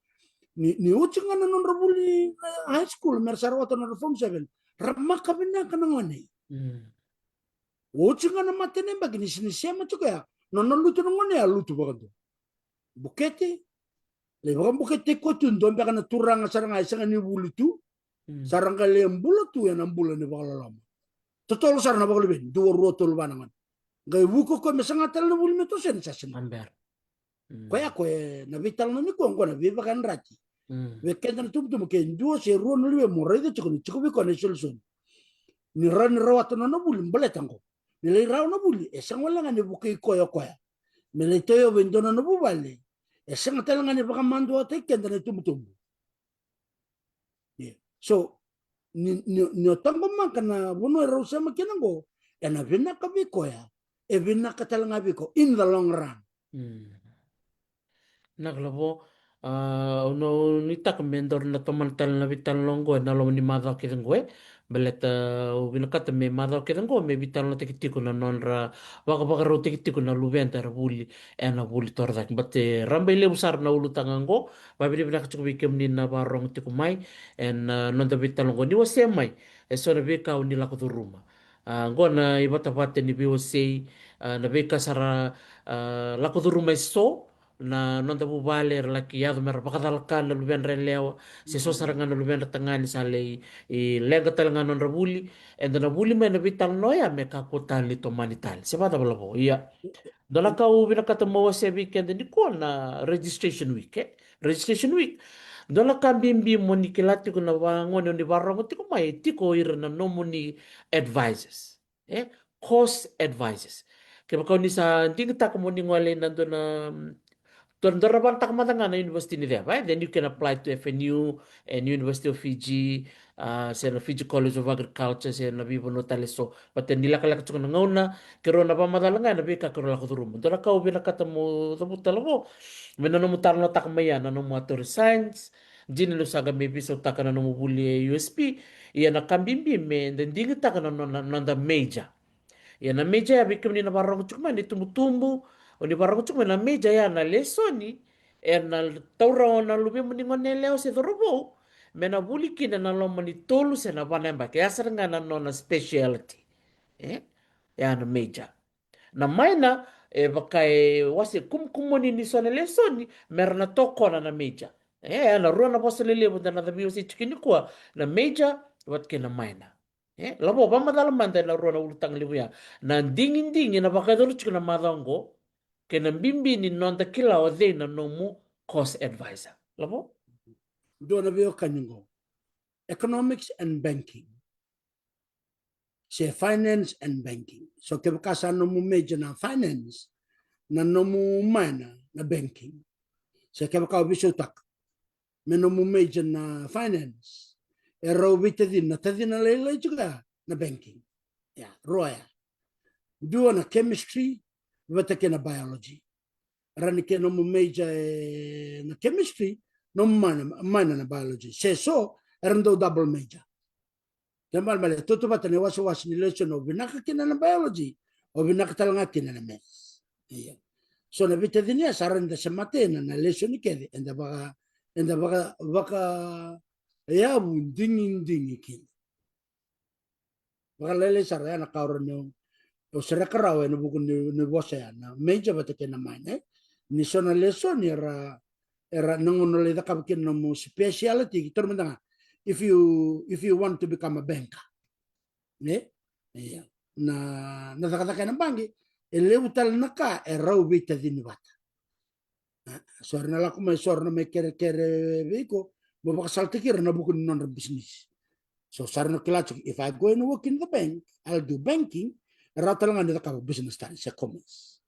ni, ni oti ga na nodra vuli na high school, me ra sa rawata na nodra form seven, ra maka vinaka na gone. Oti ga na mata ni yabaki, ni sega ni sema tiko ya, nona lutu na gone ya lutu vakadua. Bukete, lai vakabukete koya tu, dua beka na turaga sara ga e sega ni vuli tu, sa ra qai lai bula tu ena bula ni vakaloloma. Totolo sara na vakaluveni, dua, rua, tolu, va na gone. Qai vuka o koya me saga tale na vuli me toso yani, sa sega. Koya, koya na veitalanoa nikua oqo na veivakayadrati vei keda na itubutubu, ke dua se rua na luvemu o raica tiko ni tiko vei koya na isolisoli, ni rawa ni rawata nona vuli, baleta oqo, ni lai rawa na vuli, e sega wale ga ni vukei koya o koya me lai tauyavu e dua na nona vuvale. E sega tale ga ni vakamaduataki keda na itubutubu. Ia, so ni, ni, ni o taqomaka na vanua e rau sema kina oqo, ena vinaka vei koya, e vinaka tale ga vei iko in the long run. Na ka lavo, a, au na nuitaka me daru na tomana tale na veitalanoa oqo ena loma ni macawa kece oqo, e. Baleta au vinakata me macawa kece oqo me veitalanoataki tiko na nodra vakavakarautaki tiko na luveda era vuli ena vuli torocake. But e raba i levu sara na ulutaga oqo. Vakavinavinaka tiko vei kemuni na vakarorogo tiko mai ena, a, noda veitalanoa oqo. Ni wasea mai e so na veika o ni lako curuma. A, oqo na ivatavata ni veiwasei, a, na veika sa ra, a, lako curuma e so na noda vuvale, era laki yaco me ra vakacalaka na luvedra yalewa, se so sara ga na luvedra tagane sa lai, e, leqa tale ga na nodra vuli. Eda na vuli mai na veitalanoa ya me kakua tale ni tomani tale, se vakacava, lavo? Ia, dua na ka au vinakata meu wasea vei keda nikua na registration week, e? Registration week. Dua na ka bibi mo ni kila tiko na vagone o ni vakarorogo tiko mai, e tiko o ira na nomuni advisors. E? Course advisors. Kevaka o ni sa digitaka mo ni gole ina dua na, dua na, dua na vanataka mada ga na university ni ceva, e? Then you can apply to F N U and University of Fiji, a, se na Fiji College of Agriculture, se na veivanua tale so. But ni lekaleka tiko na gauna, keirau na vakamacala ga ena veika keirau lako curuma. Dua na ka au vinakata meu cavuta, lavo, me na nomu talanoataka mai ya na nomu atori science, dina ni o sa qai mai veisautaka na nomu vuli e U S P. Ia na ka bibi me da digitaka na nona, noda major. Ia na major ya, vei kemuni na vakarorogo tiko mai na itubutubu, o ni vakarorogo tiko mai, na major ya na lesoni ena taura o na luvemuni gone yalewa se cauravou me na vuli kina ena loma ni tolu se na va na yabaki. Ya sara ga na nona speciality. E? Ya na major. Na minor, e vaka e wase kumukumuni ni so na lesoni me ra na tokona na major. E, ya na rua na vosa lelevu da na veiwasei tiko nikua, na major vata kei na minor. E, lavo, vakamacala mada ena rua na ulutaga levu ya. Na digidigi ena vakayacori tiko na macawa oqo, kei na bibi ni noda kila o cei na nomu course advisor. Lavo? Dua na veiwekani oqo. Economics and banking. Se finance and banking. So kevaka sa nomu major na finance, na nomu minor na banking. Se kevaka o veisautaka me nomu major na finance, e rau veitacini, na tacina lailai tiko ya na banking. Ya, rua ya. dua na chemistry vata kei na biology. Ra ni ke nomu major e na chemistry, nomu minor, minor na biology. Se so era dau double major. Kena ibalebale e tautauvata na iwasewase ni lesson o vinaka kina na biology, o vinaka tale ga kina na maths. Ia. So na veitacini ya sa rawa ni da semata ena na lesson kece eda vaka, eda vaka, vaka yavu digidigi kina. Vakalailai sara ya na ka o rawa ni o sereka rawa ena vuku ni, ni vosa ya na major vata kei na minor, e? Ni so na lesson era, era na gauna o lai cakava kina nomu speciality, ki toro mada ga. If you, if you want to become a banker, e? Ia. Na, na cakacaka ena baqe e levu tale na ka e rau veitacini vata. So era na lako mai, so era na mai kerekere vei iko mo vakasalataki ira na vuku ni nodra bisinisi. So sa ra na kila tiko, if I go and work in the bank, I'll do banking. E rawa tale ga ni cakava business studies, e commerce,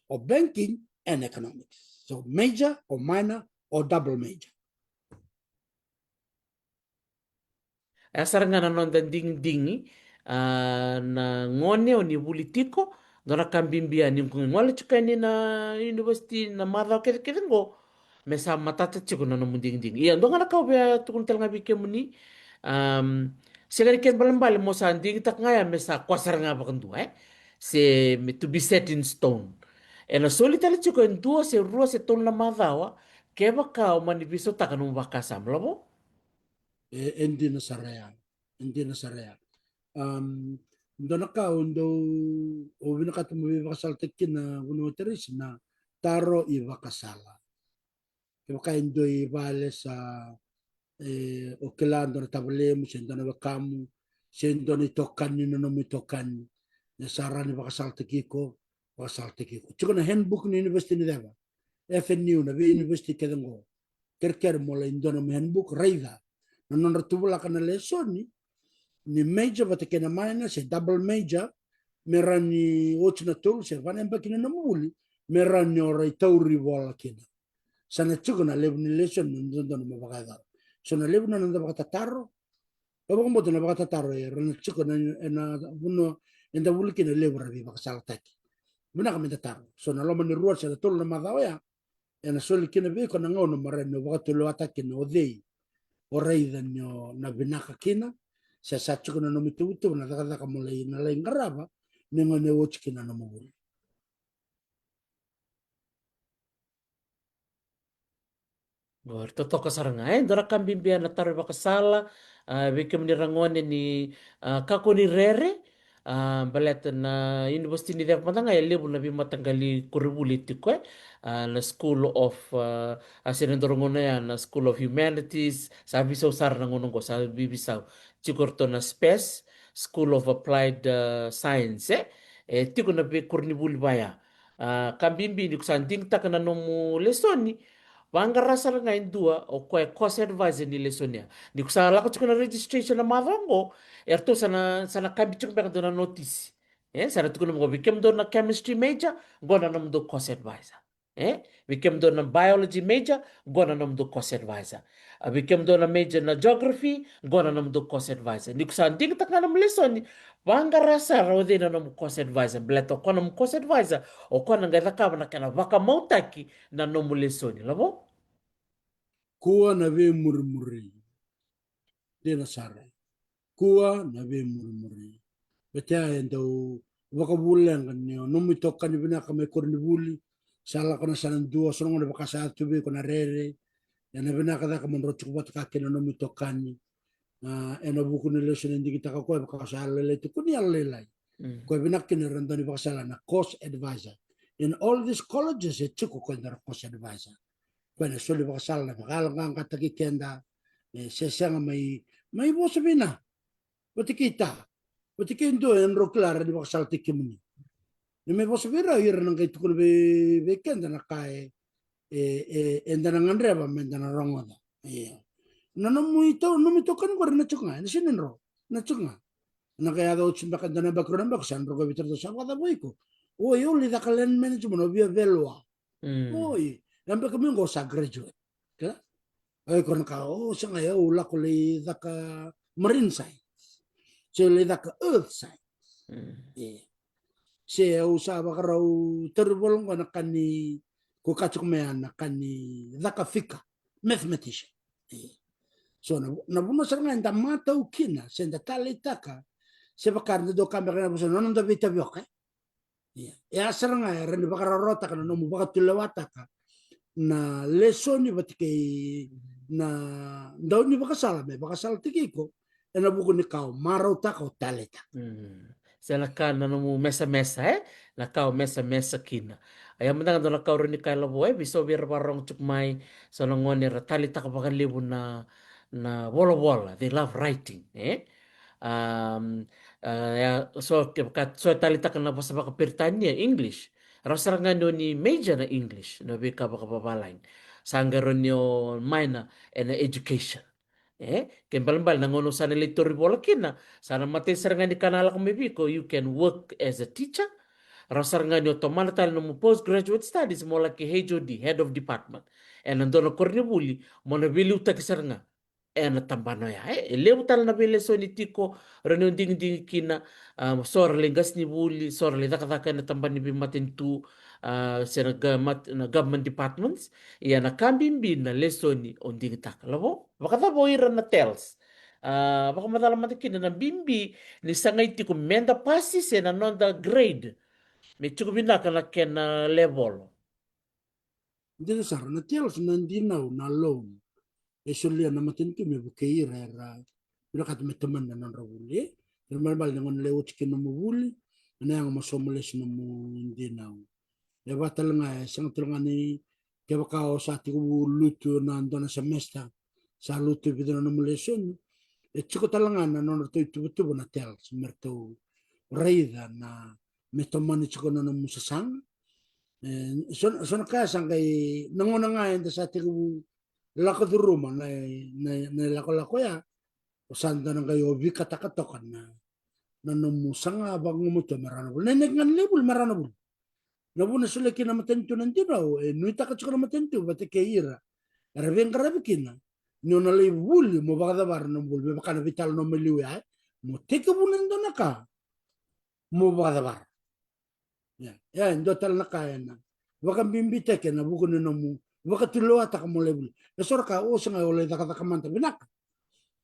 o banking and economics. So major o minor o double major. E sara ga na noda digidigi, a, na gone o ni vuli tiko, dua na ka bibi ya ni qo gole tiko yani na university na macawa kecekece qo, me sa matata tiko na nomu digidigi. Ia, dua ga na ka au via tukuna tale ga vei kemuni, am, sega ni kena ibalebale mo sa digitaka ga ya me sa koya sara ga vakadua, e? Se me to be set in stone. Ena soli tale tiko e dua se rua se tolu na macawa, kevaka o mani veisautaka nomu vakasama, lavo? E, e dina sara ya. E dina sara ya. Am, dua na ka au dau, au vinakata mo veivakasalataki kina, vunau Teresi, na taro ivakasala. Kevaka e dua i vale sa, e, o kila dua na tavalemu se dua na wekamu se dua na itokani, na nomu itokani, e sa rawa ni vakasalataki iko, vakasalataki iko. Tiko na handbook ni university ni ceva, F N U, na vei university kece qo. Kerekere mo lai dua nomu handbook, raica na nodra tuvulaka na lesoni ni major vata kei na minor se double major, me rawa ni oti na tolu se va na yabaki na nomu vuli, me rawa ni o rai tauri vola kina. Sa na tiko na levu ni lesoni na dodonu mo vakayacora. So na levu na noda vakatataro, au vakabauta na vakatataro era na tiko na, ena vanua eda vuli kina, levu ra veivakasalataki. Vinaka meda taro. So na loma ni rua se na tolu na macawa ya, ena soli kina vei iko na gauna mo rawa ni vakatulewataki kina o cei o raica ni o na vinaka kina, se sa tiko na nomu ituvatuva na cakacaka mo lai, na lai qarava ni gauna e oti kina na nomu vuli. Qori, totoka sara ga, e? Dua na ka bibi ya na taro ivakasala, a, vei kemuni ra gone ni, a, kakua ni rere, a, baleta na university ni ceva mada ga e levu na veimataqali koronivuli e tiko, e? A, na School of, a, a, se na dua na gauna ya na School of Humanities, sa veisau sara na gauna oqo, sa veiveisau. Tiko ratou na SPASS, School of Applied, a, Science, e? E tiko na veikoronivuli vaya. A, ka bibi ni ko sa digitaka na nomu lesoni, vaqara sara ga e dua o koya e course advisor ni lesoni ya. Ni ko sa lako tiko na registration na macawa oqo, eratou sa na, sa na kabi tiko beka dua na notisi. E, sa na tukuna mo, vei kemudou na chemistry major, qo na nomudou course advisor. E, vei kemudou na biology major, qo na nomudou course advisor. A, vei kemudou na major na geography, qo na nomudou course advisor. Ni ko sa digitaka ga nomu lesoni, vaqara sara o cei na nomu course advisor. Baleta o koya nomu course advisor, o koya na qai cakava na kena vakamautaki na nomu lesoni, lavo? Kua na veimurimuri. Dina sara. Kua na veimurimuri. Baleta ya e dau vakavuleqa ni o nomu itokani vinaka mai koronivuli, sa lako na yasana dua, so na gauna vaka sa yaco tu vei iko na rere, ena vinaka cake mo drau tiko vata ka kei na nomu itokani. A, ena vuku ni lesoni e digitaka o koya, vaka sa yalolailai tu, ko ni yalolailai. Mm. Koya vinaka kina era dau ni vakasala na course advisor. In all these colleges e tiko o koya na course advisor. Koya na soli vakasala, na vakayaloqaqataki keda, e, se sega mai, mai vosa vei na vata kei ta, vata kei dua e drau kila, ra ni vakasalataki kemuni. Ni mai vosa vei rau, ira na qai tukuna vei, vei keda na ka e, e, e, eda na gadreva meda na rogoca. Ia. Na nomu ito, nomu itokani qori na tiko ga, ena sega ni dro, na tiko ga. Na qai yaco oti beka dua na yabaki, rua na yabaki, sa na rogoci vei iratou, sa vakacava o iko? Oi, au lai caka land management, au via Velua. Mm. Oi, yabaki mai qo sa graduate. Kila? Oi, ko na ka, o, sega, au lako lai caka marine science. Se lai caka earth science. Mm. E. se au sa vakarau tauri vola qo na ka ni, ko ka tiko mai ya na ka ni caka fika, mathematician. E. So na, na vanua sara ga eda matau kina se da taleitaka, se vaka era dau kaya beka na vosa, na noda veitavioka. Ia, e a sara ga e rawa ni vakarawarawataka na nomu vakatulewataka na lesoni vata kei na daunivakasala me vakasalataki iko ena vuku ni ka o marautaka, o taleitaka. Mm. Se na ka na nomu mesamesa, e? Na ka o mesamesa kina. Ia mada ga dua na ka au rawa ni kaya, Lavo, e, veisau vei ira vakarogo tiko mai, so na gone era taleitaka vakalevu na, na volavola, they love writing, e? Um, uh, ia, so, kevaka so e taleitaka na vosa vakaperitania, English, rawa sara ga ni o ni major na English, na veika vakavavalagi. Sa qai rawa ni o minor ena education. E, ke balebale na gauna o sa na lai tauri vola kina, sa na matai sara ga ni ka na lako mai vei iko, you can work as a teacher. Rawa sara ga ni o tomana tale nomu postgraduate studies mo laki H O D, head of department, ena dua na koronivuli, mo na veiliutaki sara ga ena tabana oya. E, e levu tale na veilesoni tiko, rawa ni o digidigi kina, a, so ra lai qasenivuli, so ra lai cakacaka ena tabana ni veimatanitu, a, se na ga-, mat-, na government departments. Ia na ka bibi na lesoni o digitaka. Lavo, vakacava o ira na TELS? A, vakamacala mada kina na bibi ni sagai tiko meda pasi se na noda grade me tiko vinaka na kena levolo. Dina sara, na TELS na dinau, na loan e solia na matanitu me vukei ira era vinakata me tomani na nodra vuli. Kena ibalebale na gauna lai oti kina nomu vuli, ena yaga mo sauma lesu nomu dinau. E vaka tale ga, e sega tale ga ni kevaka o sa tekivu lutu na dua na semester, sa lutu e vica na nomu lesoni, e tiko tale ga na nodratou ituvatuva na TELS me ratou raica na, me tomani tiko na nomu sasaga. E, so, so na ka ya sa qai, na gauna ga eda sa tekivu lako curuma na, na, na ilakolako ya, o sa dua na qai o vikataka toka na, na nomu saga vakagumatua me rawa na vuli. Na inaki ga ni lai vuli me rawa na vuli. Na vuna e solia kina na matanitu na dinau, e nuitaka tiko na matanitu vata kei ira era veiqaravi kina, ni o na lai vuli mo vakacavara na nomu vuli, me vaka na veitalanoa mai liu ya, e, mo tekivuna e dua na ka mo vakacavara. Ia, ia, e dua tale na ka ena vakabibitaki ena vuku ni nomu vakatulewataka mo lai vuli. E so ra ka o sega, o lai cakacaka mada vinaka.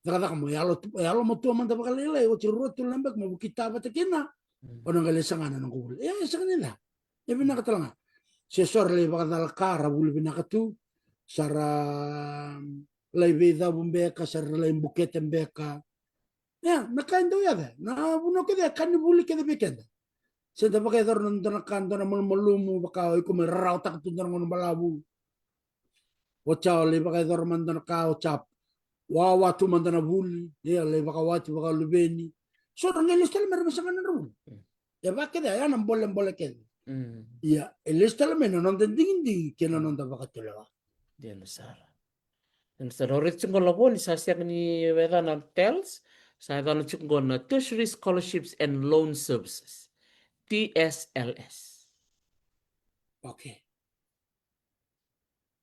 Cakacaka mo yalo, yalomatua mada vakalailai, oti rua tolu na yabaki mo vukita vata kina. Mm. O na qai lai saga na noqu vuli. Ia, e sega ni ca. E vinaka tale ga. Se so ra lai vakacala ka, ra vuli vinaka tu, sa ra lai veicavu beka, sa ra lai bukete beka. Ia, na ka e dau yaco, na vanua kece e ka ni vuli kece vei keda. Se da vakayacora na dua na ka, dua na malumalumu, vaka o iko me rarawataka tu dua na gauna balavu. Oti ya o lai vakayacora mada na ka, oti ya wawa tu mada na vuli, ia lai vakawati, vakaluveni. So ra qai lesu tale mai ra mai saga na nodra vuli. Mm. E vaka kece ya na bolebole kece. Mm. Ia, e lesu tale mai na noda digidigi kei na noda vakatulewa. Dina sara. Dina sara. O raica tiko qo, Lavo, ni sa sega ni yacana na TELS, sa yacana tiko qo na Tertiary Scholarships and Loan Services, T S L S. Okay.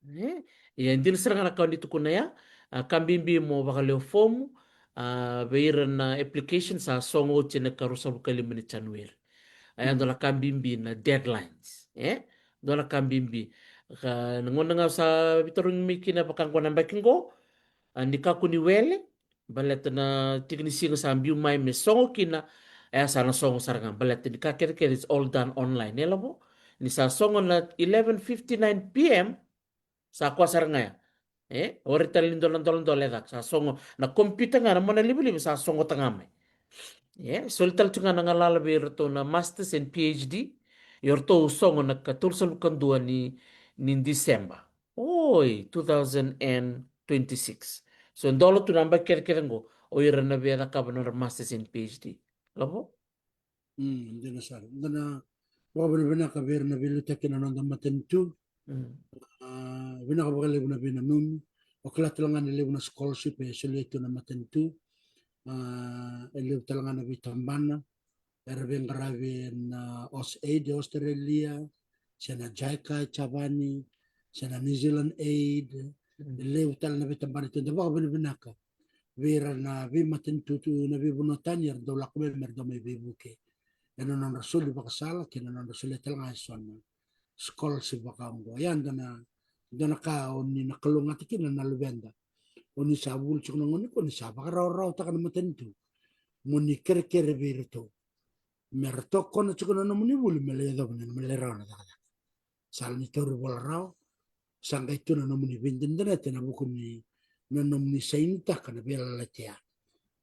E? Ia, e dina sara ga na ka o ni tukuna ya, a, ka bibi mo vakalewe fomu, a, vei ira na application sa sogo oti ena ikaruasagavulu ka lima ni January. A, ya dua na ka bibi na deadlines, e? Dua na ka bibi. Ka, na gauna ga sa veitarogi mai kina vaka qo na yabaki qo, a, ni kakua ni wele, baleta na tiki ni siga sa biu mai me sogo kina, e, sa na sogo sara ga, baleta ni ka kecekece it's all done online, e, Lavo? Ni sa sogo na eleven fifty-nine P M, sa koya sara ga ya. E, o rai tale ni dua na doladola e caka, sa sogo na computer ga, na mona livaliva sa sogota ga mai. E, soli tale tu ga na galala vei iratou na masters and P H D, ia o ratou sogo na ikatolusagavulu ka dua ni, ni December. Oi, two thousand and twenty-six. So, dola tu na yabaki kecekece qo o ira na via cakava na nodra masters and P H D. Lavo? Mm, dina sara. Da na vakavinavinaka vei ira na veiliutaki ena noda matanitu. Mm. A, vinaka vakalevu na veinanumi. O kila tale ga ni levu na scholarship e solia tu na matanitu. A, e levu tale ga na veitabana era veiqaravi ena, a, AusAid e Australia, se na JICA e Japani, se na New Zealand Aid. Mm. E levu tale na veitabana tu. Da vakavinavinaka vei ira na veimatanitu tu na veivanua tani era dau lako mai, me ra dau mai veivuke. ena nodra soli vakasala kei na nodra solia tale ga eso na scholarship vaka oqo. Ia dua na, dua na ka o ni na kalougata kina na luveda. O ni sa vuli tiko na gauna qo, ni sa vakarawarawataka na matanitu mo ni kerekere vei iratou me ra tokona tiko na nomuni vuli me lai yacova na, me lai rawa na cakacaka. Sa lai ni tauri vola rawa, sa qai tu na nomuni veidadanati ena vuku ni, na nomuni sainitaka na veiyalayalati ya.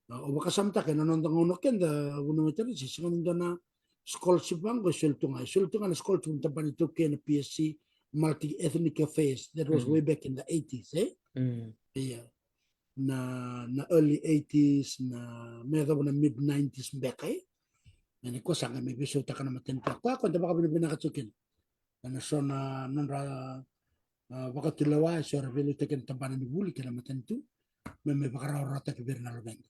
A, o vakasamataka ena noda gauna keda, vunau e tara, se sega ni dua na scholarship vaqo e soli tu ga, e soli tu ga na scholarship ni tabana iTaukei na P S C, Multi Ethnic Affairs, that was way back in the eighties, e? Ia. Na, na early eighties, na me yacova na mid nineties beka, e? Ia ni koya sa qai mai veisautaka na matanitu. Koya, koya da vakavinavinaka tiko kina. Ena so na nodra, a, vakatulewa eso era veiliutaki ena tabana ni vuli kei na matanitu me mai vakarawarawataki vei ira na luveda.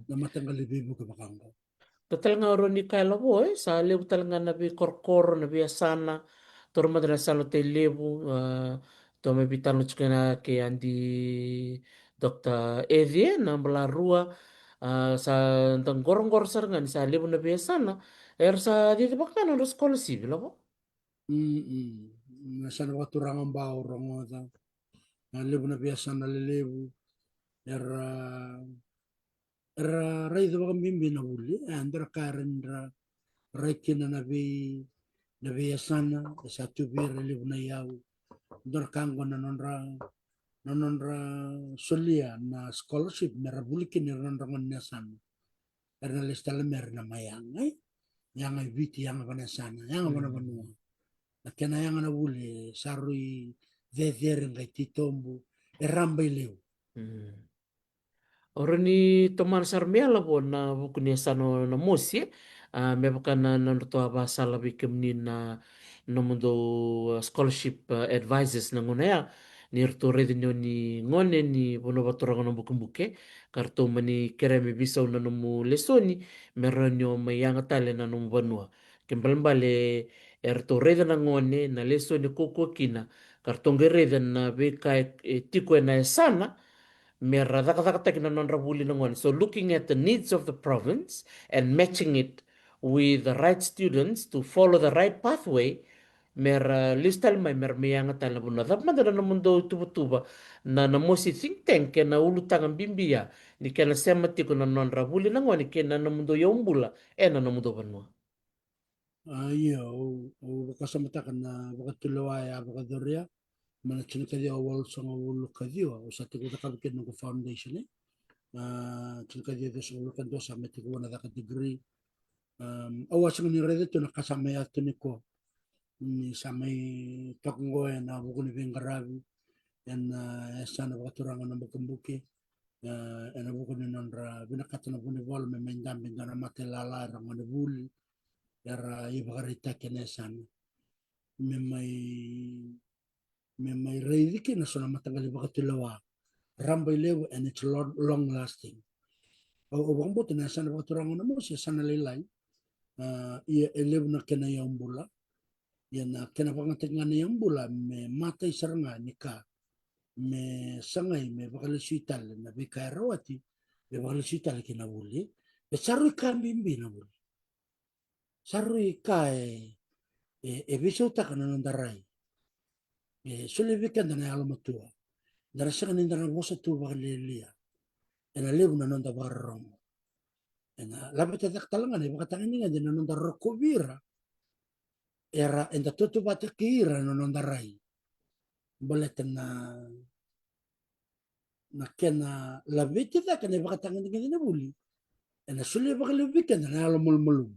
Na mataqali veivuke vaka oqo. Dua tale ga o rawa ni kaya, Lavo, e sa levu tale ga na veikorokoro, na veiyasana. Taura mada na yasana o Tailevu, a, tou mai veitalanoa tiko kina kei Adi Doctor Eci, e, na Balarua. A, sa da qoroqoro sara ga ni sa levu na veiyasana era sa cici vaka ga na nodra scholarship, Lavo. Mm, mm. Na yasana vakaturaga, bau rogoca, na levu na veiyasana lelevu era, era raica vakabibi na vuli, e, dua na ka era ni ra rai kina na vei, na veiyasana, e sa tu vei ira e levu na iyau. Dua na ka oqo na nodra, na nodra solia na scholarship me ra vuli kina ira na nodra gone ni yasana. Era na lesu tale mai, era na mai yaga, e? Yaga i Viti, yaga vanua e yasana, yaga vanavanua. Na kena yaga na vuli, e sa rui cecere, qai titobu, e raba i levu. O rawa ni tomana sara mai, Lavo, na vuku ni yasana o Namosi, e? A, me vaka na, na nodratou a vakasala vei kemuni na nomudou, a, scholarship, a, advisors na gauna ya, ni ratou raica ni o ni gone ni vanua vakaturaga na Bukebuke, ka ratou mani kerea me veisau na nomu lesoni, me rawa ni o mai yaga tale na nomu vanua. Kena ibalebale, e, eratou raica na gone, na lesoni kaukauwa kina, ka ratou qai raica na veika e, e tiko ena yasana, me ra cakacakataki na nodra vuli na gone. So looking at the needs of the province and matching it with the right students to follow the right pathway, me ra lesu tale mai, me ra mai yaga tale na vanua. Cava mada na nomudou tuvatuva na, Namosi think tank, ena ulutaga bibi ya ni kena sema tiko na nodra vuli na gone kei na nomudou yaubula ena nomudou vanua? A, io, au, au vakasamataka na vakatulewa e a vakacoria mai na tinikaciwa walusagavulu ka ciwa, au sa tekivu cakava kina noqu foundation, e. A, tinikaciwa ciwasagavulu ka dua sa mai tekivu na caka degree. Am, au a sega ni raica tu na ka sa mai yaco tu nikua. Ni sa mai toka oqo ena vuku ni veiqaravi ena, a, yasana vakaturaga na Bukebuke, a, ena vuku ni nodra vinakata na Vunivola me mai dabe e dua na mata ilala, era gone vuli, era ivakaraitaki ena yasana. Me mai, me mai raici kina so na mataqali vakatulewa raba i levu, and it's lo-, long lasting. Au, au vakabauta na yasana vakaturaga o Namosi e yasana lailai. A, ia e levu na kena yaubula. Ia na kena vakayagataki ga na yaubula me matai sara ga ni ka me sagai me vakalesui tale na veika e rawati, me vakalesui tale ki na vuli. E sa rui ka bibi na vuli. Sa rui ka e, e, e veisautaka na noda rai. E solia vei keda na yalomatua. Da na sega ni da na vosa tu vakalialia. Ena levu na noda vakarorogo. Ena laveta cake tale ga na ivakatagedegede na noda rokovi ira era eda tautauvata kei ira na noda rai. Baleta na, na kena laveti cake na ivakatagedegede na vuli, ena solia vakalevu vei keda na yalo malumalumu.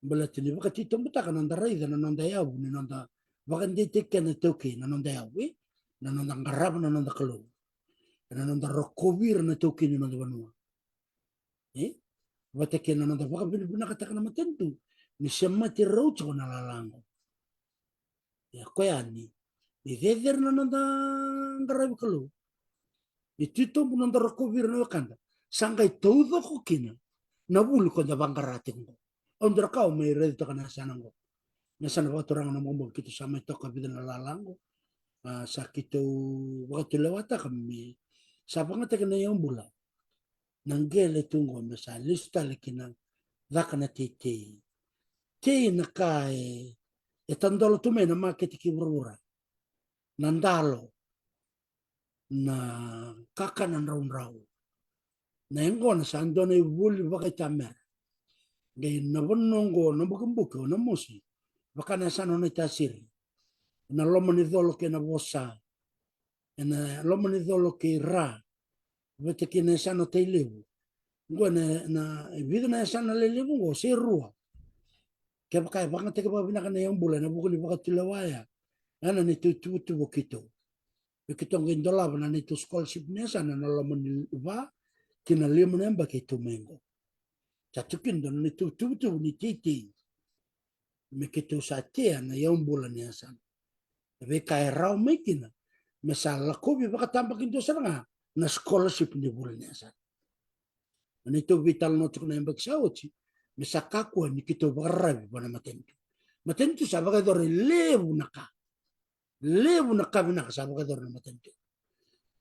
Baleta ni vakatitobutaka na noda raica na noda yavu ni noda vakadeitaki kina na iTaukei, na noda yavu, e? Na noda qarava na noda Kalou. Ena noda rokovi ira na iTaukei ni noda vanua. E? Vata kei na noda vakavinavinakataka na matanitu ni semati rau tiko na lala qo. Ia koya ni, ni cecere na noda qaravi Kalou, ni titobu na noda rokovi ira na wekada, sa qai taucoko kina na vuli ko da vaqara tiko qo. Au dau raica, au mai raica toka na yasana qo, na yasana vakaturaga na Bukebuke, keitou sa mai toka vica na lala qo. A, sa keitou vakatulewataka me sa vakayagataki na yaubula na qele tu qo me sa lesu tale ki na caka na teitei. Tei na ka e, e tadola tu mai na makete ki vuravura. Na dalo, na kakana draudrau. Na yaqona sa dua na ivoli vakaitamera. Qai na vanua oqo, na bukibuki o Namosi, vaka na yasana o Naitasiri, na Lomanicolo kei Navosa, ena Lomanicolo kei Ra, vata kei na yasana o Tailevu. Oqo na, na vica na yasana lelevu oqo, se rua. Kevaka e vakayagataki vakavinaka na iyaubula ena vuku ni vakatulewa ya, ena neitou ituvatuva o keitou. Vei keitou qai dolava na neitou scholarship ni yasana na loma ni va ki na lima na yabaki keitou mai oqo. Sa tu kina dua na neitou ituvatuva ni teitei me keitou sa tea na iyaubula ni yasana. E veika e rawa mai kina me sa lakovi vakatabakidua sara ga na scholarship ni vuli ni yasana. Na neitou veitalanoa tiko na yabaki sa oti me sa kakua ni keitou vakararavi vua na matanitu. Matanitu sa vakayacora e levu na ka. Levu na ka vinaka sa vakayacora na matanitu.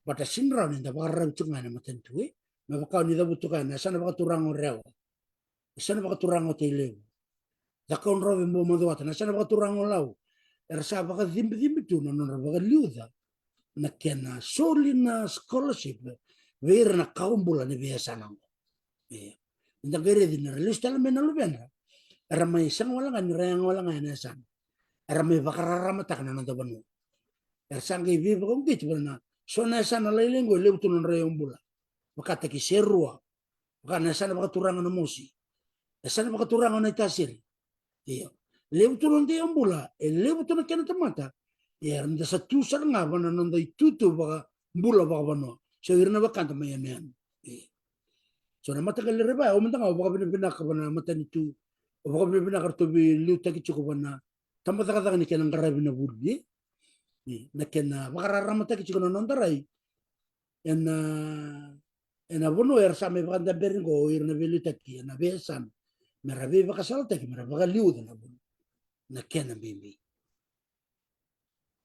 Baleta sega ni rawa ni da vakararavi tiko ga ena matanitu, e? Me vaka o ni cavuta tu ga na yasana vakaturaga o Rewa, yasana vakaturaga o Tailevu, Cakaudrove, Buamacuata, na yasana vakaturaga o Lau. Era sa vakacibicibi tu na nodra vakaliuca na kena soli na scholarship vei ira na kawa bula ni veiyasana oqo. Ia, ni da qai raici ni ra lesu tale mai na luvedra, era mai sega wale ga ni ra yaga wale ga ena yasana, era mai vakararamataka na noda vanua. Era sa qai veivakauqeti vata na so na yasana lailai oqo e levu tu na nodra iyaubula. Vakataki Serua, vaka na yasana vakaturaga o Namosi, yasana vakaturaga o Naitasiri. Io. Levu tu na noda iyaubula, e levu tu na kena tamata. Ia, da sa tu sara ga va na noda itutu vakabula vakavanua. So ira na wekada mai yanuyanu. Io. So na mataqali Raivae, au mada ga au vakavinavinaka va na matanitu, au vakavinavinaka ratou veiliutaki tiko va na tabacakacaka ni kena qaravi na vuli, e? Io. Na kena vakararamataki tiko na noda rai ena, ena vanua era sa mai vakadaberi oqo o ira na veiliutaki ena veiyasana, me ra veivakasalataki, me ra vakaliuca na vuli, na kena bibi.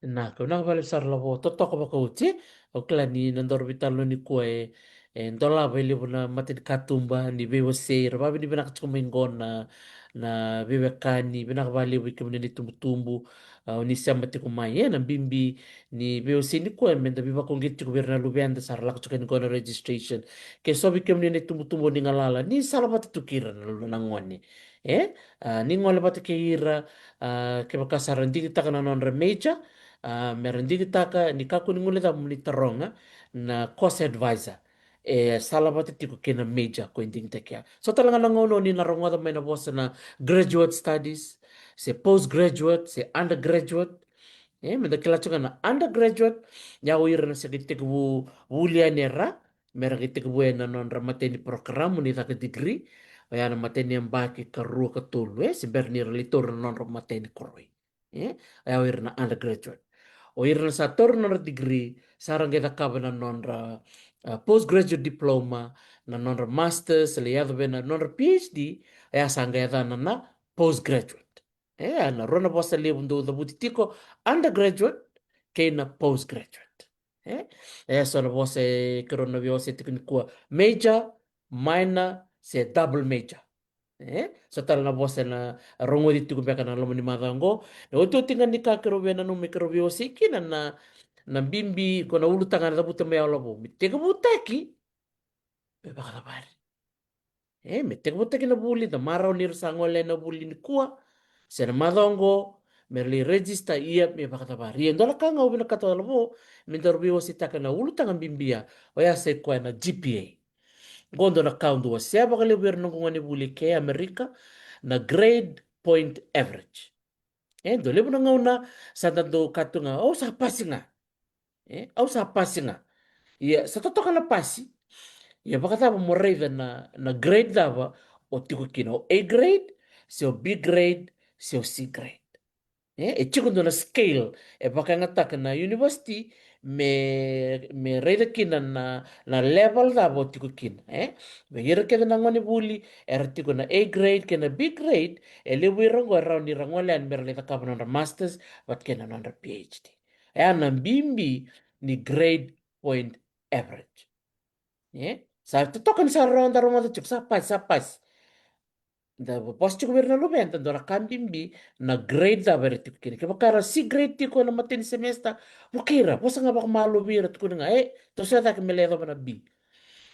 Na ka vinaka vale sara Lavo, totoka vakaoti. Au kila ni na daru veitalanoa nikua e, e dolava e levu na matanikatuba ni veiwasei, ra vakavinavinaka tiko mai oqo na, na veiwekani, vinaka vakalevu i kemuni na itubutubu, a, o ni sema tiko mai, e, na bibi ni veiwasei nikua me da veivakauqeti tiko vei ira na luveda sa ra lako tiko yani qo na registration. Ke so vei kemuni na itubutubu ni galala, ni sala vata tu kei ira na, na gone. E, a, ni gole vata kei ira, a, kevaka sa ra digitaka na nodra major, a, me ra digitaka, ni kakua ni guilecava mo ni taroga na course advisor. E sala vata tiko kei na major ko e digitaki ya. So tale ga na gauna o ni na rogoca mai na vosa na graduate studies, se postgraduate, se undergraduate. E, me da kila tiko ga na undergraduate, ya o ira na se qai tekivu vuli yani e ra, me ra qai tekivu ena nodra matai ni program ni caka degree, oya na matai ni yabaki ka rua ka tolu, e, se bera ni ra lai taura na nodra matai ni koroi. E, oya o ira na undergraduate. O ira na sa taura na nodra degree, sa ra qai cakava na nodra, a, postgraduate diploma, na nodra masters, lai yaco vei na nodra PhD, oya sa qai yacana na postgraduate. E, a na rua na vosa levu dou cavuti tiko, undergraduate kei na postgraduate. E, e so na vosa e keirau na veiwasei tiko nikua, major, minor, se double major. E, so tale na vosa ena rogoci tiko beka na loma ni macawa oqo. Na otioti ga ni ka keirau via nanuma me keirau veiwasei kina na, na bibi ko na ulutaga na cavuta mai au Lavo. Me tekivutaki me vakacavari. E, me tekivutaki na vuli, da marau ni ra sa gole na vuli nikua, se na macawa oqo, me ra lai register, ia me vakacavari. Ia dua na ka ga au vinakata au Lavo me daru veiwaseitaka na ulutaga bibi ya, oya sa i koya na G P A. Qo dua na ka au dau wasea vakalevu vei ira na noqu gone vuli ke Amerika, na grade point average. E, dua levu na gauna sa da dau kaya tu ga, au sa pasi ga. E, au sa pasi ga. Ia, sa totoka na pasi. Ia, vakacava mo raica na, na grade cava o tiko kina, o A grade, se o B grade, se o C grade. E, e tiko dua na scale e vakayagataka na university me, me raica kina na, na level cava o tiko kina, e? Vei ira kece na gone vuli era tiko na A grade kei na B grade, e levu ira oqo e rawa ni ra gole yani me ra lai cakava na nodra masters vata kei na nodra PhD. E a na bibi ni grade point average. E? Sa totoka ni sa rawa da rogoca tiko, sa pasi, sa pasi. Da vosa tiko vei ira na luveda, dua na ka bibi na grade cava era tiko kina. Kevaka era C grade tiko ena imatai ni semester, vukei ira, vosa ga vakamalua vei ira, tukuna ga, e, toso cake me lai yacova na B.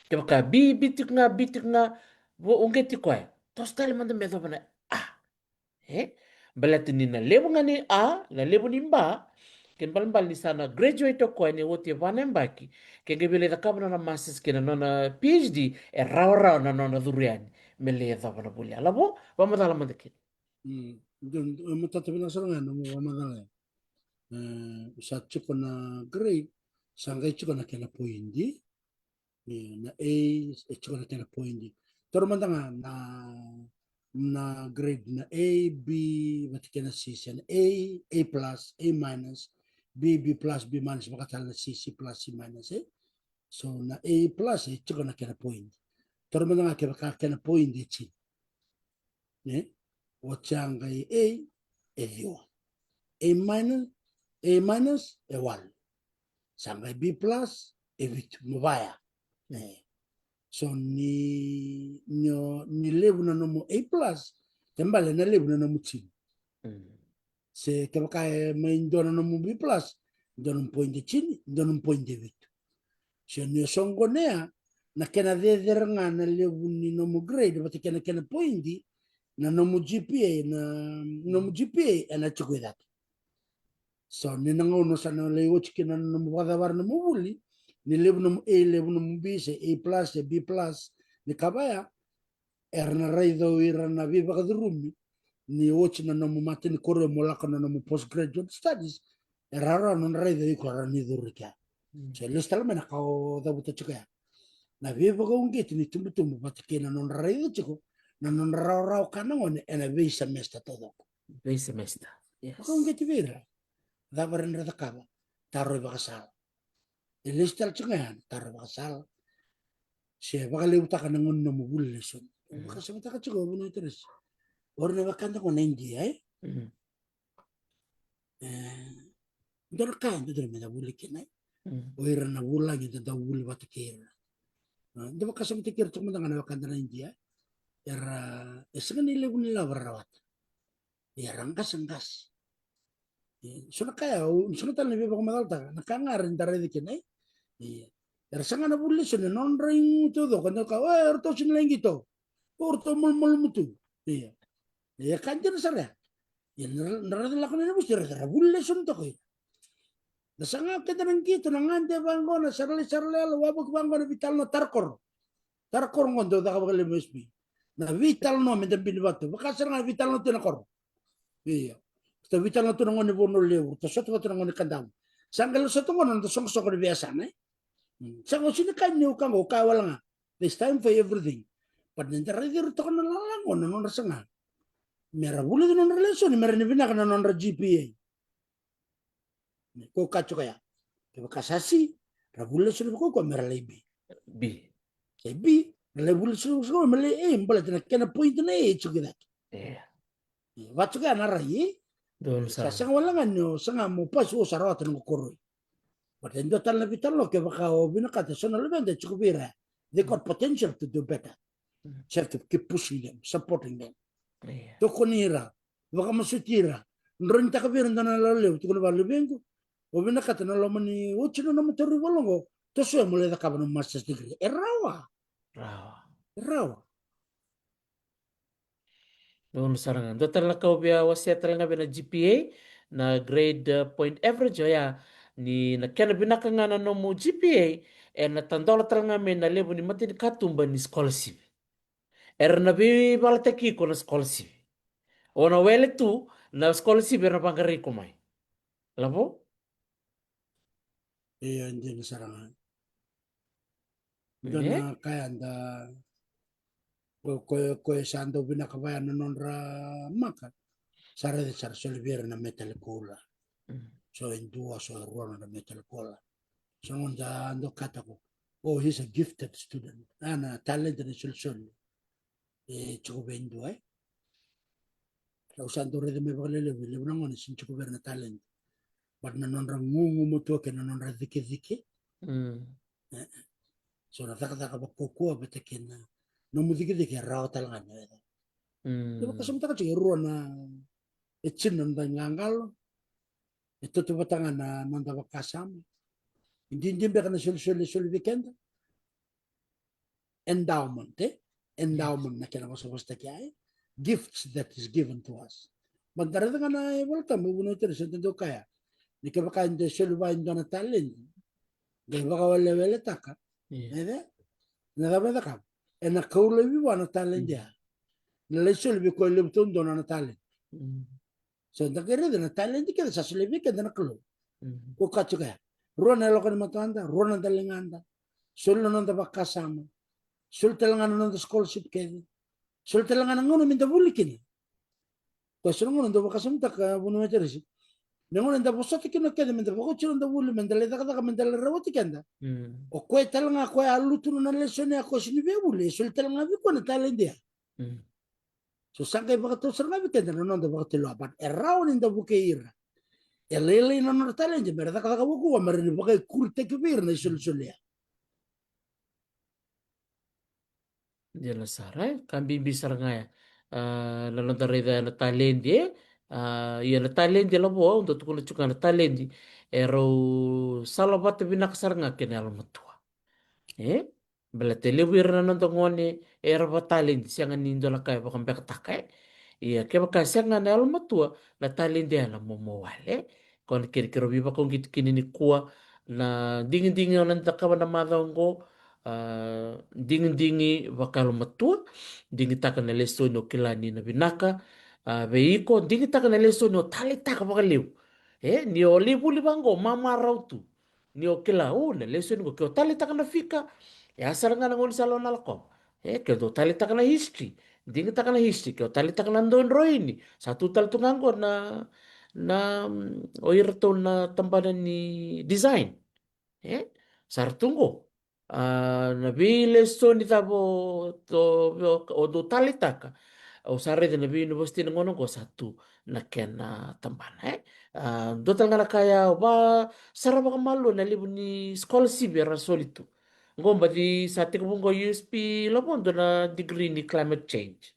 Kevaka B, B tiko ga, B tiko ga, vo, uqeti koya, toso tale mada me yacova na A. E? Baleta ni na levu ga ni A, na levu ni ba, kena ibalebale ni sa na graduate o koya ni oti e va na yabaki, ke qai via lai cakava na nona masters kei na nona PhD, e rawarawa na nona curu yani me lai yacova na vuli. Alavo, vakamacala mada kina. Mm, dua, dua, e matata vinaka sara ga na nomu vakamacala. E, sa tiko na grade, sa qai tiko na kena poidi. Ia, na A, e tiko na kena poidi. Taura mada ga na, na grade na A, B, vata kei na C, se na A, A plus, A minus, B, B plus, B minus, vaka tale na C, C plus, C minus, e? So, na A plus, e tiko na kena poidi. Taura mada ga kevaka kena poidi e tini. Ne? Oti ya qai A, e ciwa. A minus, A minus, e walu. Sa qai B plus, e vitu, mo vaya. Ne? So ni, ni, ni levu na nomu A plus, ke bale na levu na nomu tini. Mm. Se kevaka e mai dua na nomu B plus, dua nomu poidi e tini, dua nomu poidi e vitu. So ni o soqona ya, na kena cecere ga na levu ni nomu grade vata kei na kena poidi, na nomu GPA, na nomu GPA ena tiko i cake. So ni na gauna sa na lai oti kina na nomu vakacavara na nomu vuli, ni levu nomu A, levu nomu B, se A plus, se B plus, ni ka vaya, era na raica o ira na veivakacurumi ni oti na nomu matanikoro mo lako na nomu postgraduate studies, e rawarawa nodra raica o iko rawa ni curu i kea. Mm. So e lesu tale mai na ka o cavuta tiko ya. Na veivakauqeti ni tubutubu vata kei na nodra raica tiko na nodra rawarawa ka na gone ena veisemester taucoko. Veisemester. Yes. Vakauqeti vei ira. Cava era na cakava? Taro ivakasala. E lesu tale tiko ga ya na taro ivakasala. Se vakalevutaka na gauna ni nomu vuli lesoni. Mm. Vakasamataka tiko, Vanua Teresi. O ira na wekada qo na Idia, e? Mm. E, dua na ka e dodonu meda vuli kina, e? Mm. O ira na vulagi da dau vuli vata kei ira. A, da vakasamataki ira tiko mada ga na wekada na Idia. Era, e sega ni levu ni lavo era rawata. Ia, era qasaqasa. Ia, so na ka ya, au, so na tale na veivakamacalataka, na ka ga era da raica kina, e? Ia. Era saga na vuli lesoni, nodra igu taucoko, na ka, o, eratou sega ni lai qito. O, eratou malumalumu tu. Ia. Ia, ka dina sara ya. Ia, na, na raica lako na university, era, era vuli lesoni toka ira. Na saga keda na qito, na gade vaqo, na saralai saralai yalo, wavoki vaqo, na veitalanoa, tara koro. Tara koro qo dau caka vakalevu mai S P. Na veitalanoa meda bini vata, vaka sara ga na veitalanoa tu na koro. Ia. Sa veitalanoa tu na gone Vanua Levu, sa sota vata na gone Kadavu. Sa qai sota qo na noda soqosoqo ni veiyasana, e? Mm. Sa qo sega ni ka ni au ka qo, au kaya wale ga. There's time for everything. But ni da raici ira toka na lala qo na nodra saga. Mera vulica na nodra lesoni, mera ni vinaka na nodra GPA. Ko ka tiko ya. Kevaka sa C, ra vuli lesoni vakaukauwa mera lai B. B. Ke B, ra lai vuli lesoni vakaukauwa mera lai A, baleta na kena point na A e tiko i cake. Ia. Ia, va tiko ya na rai, e? Donu sara. Sa sega wale ga ni o saga mo pasi, o sa rawata na noqu koroi. But e dua tale na veitalanoa kevaka o vinakata so na luveda e tiko vei ira. They got potential to do better. Mm. So you have to keep pushing them, supporting them. Ia. Tokoni ira, vakamasuti ira. Droinitaka vei ira dua na lala levu, tukuna vua, luvequ, o vinakata na loma ni oti na nomu tauri vale oqo, tosoya mo lai cakava na master's degree. E rawa. Rawa. E rawa. Donu sara ga. Dua tale na ka au via wasea tale ga vei na GPA, na grade, uh, point average, oya ni na kena vinaka ga na nomu GPA, ena tadola tale ga mai na levu ni matanikatuba ni scholarship. Era na veivalataki iko na scholarship. O na wele tu na scholarship era na vaqarai iko mai. Lavo? Io, e dina sara ga. Dua na ka ya da, ko, ko, ko e sa dau vinaka vaya na nodra maka. Sa raica sara soli vei ira na metal koula. Mm. So e dua, so e rua nodra metal koula. So qo da dau kaya tiko, oh, he's a gifted student. A, na talent na isolisoli. E tiko vei dua, e. Au sa dau raica mai vakalelevu, levu na gone sega ni tiko vei ira na talent. But na nodra gugumatua kei na nodra cikecike. Mm. E, e. So na cakacaka vakaukauwa vata kei na nomu cikecike e rawa tale ga ni o yacova. Mm. Vakasamataka tiko e rua na, e tini na noda qaqalo. E tautauvata ga na noda vakasama. E duidui beka na solisoli e soli vei keda. Endowment, e? Endowment na kena vosavosataki, e? Gifts that is given to us. But da raica ga na iVolatabu, Vuniwai Teresi, sa dau kaya ni kevaka e dua e soli vua e dua na taledi, qai vakaweleweletaka. Io. E? Na cava e cakava? Ena kau laivi vua na taledi ya. Na lai soli vei koya e levu taudua na nona taledi. Mm. So da qai raica na taledi kece sa solia vei keda na Kalou. Mm. Ko kaya tiko ya, rua na yaloka ni matada, rua na daligada, soli na noda vakasama, soli tale ga na noda scholarship kece, soli tale ga na gauna meda vuli kina. Ko so na gauna dau vakasamataka, Vuniwai Teresi, na gauna eda vosota kina kece meda vakaoti noda vuli, meda lai cakacaka, meda lai rawati keda. Mm. O koya tale ga koya a lutu na lesoni ya, koya sega ni via vuli, e soli tale ga vei koya na taledi ya. Mm. So sa qai vakatau sara ga vei keda na noda vakatulewa, but e rawa ni da vukei ira. E lailai na nodra taledi, mera cakacaka vakaukauwa, mera ni vakaikuritaki vei ira na isolisoli ya. Dina sara, e? Ka bibi sara ga ya. Ah, na noda raica na taledi, e? Ah, ia na taledi, Lavo, au dau tukuna tiko ga na taledi, e rau salavata vinaka sara ga kei na yalomatua. E? Baleta e levu ira na noda gone era vakataledi, sega ni dua na ka e vakabekataka, e. Ia kevaka e sega na yalomatua, na taledi ena momo wale, e. Koya na kena keirau veivakauqeti kina nikua, na digidigi au na cakava na macawa oqo, ah, digidigi vakayalomatua, digitaka na lesoni o kila ni na vinaka, ah, vei iko, digitaka na lesoni o taleitaka vakalevu. E, ni o lai vuli vaqo, mamarau tu. Ni o kila, o, na lesoni qo, ke o taleitaka na fika, e a sara ga na gaunisala o na lakova. E, ke o dau taleitaka na history, digitaka na history, ke o taleitaka na dodroini, sa tu tale tu ga qo na, na, mm, o iratou na tabana ni design. E, sa ra tu qo. Ah, na veilesoni cava o, o, o dau taleitaka. Au sa raica na veiunivesiti na gauna qo sa tu na kena tabana, e. Ah, dua tale ga na ka ya, au vakasara vakamalua na levu ni scholarship era soli tu. Qo baci sa tekivu qo U S P, Lavo, dua na degree ni climate change.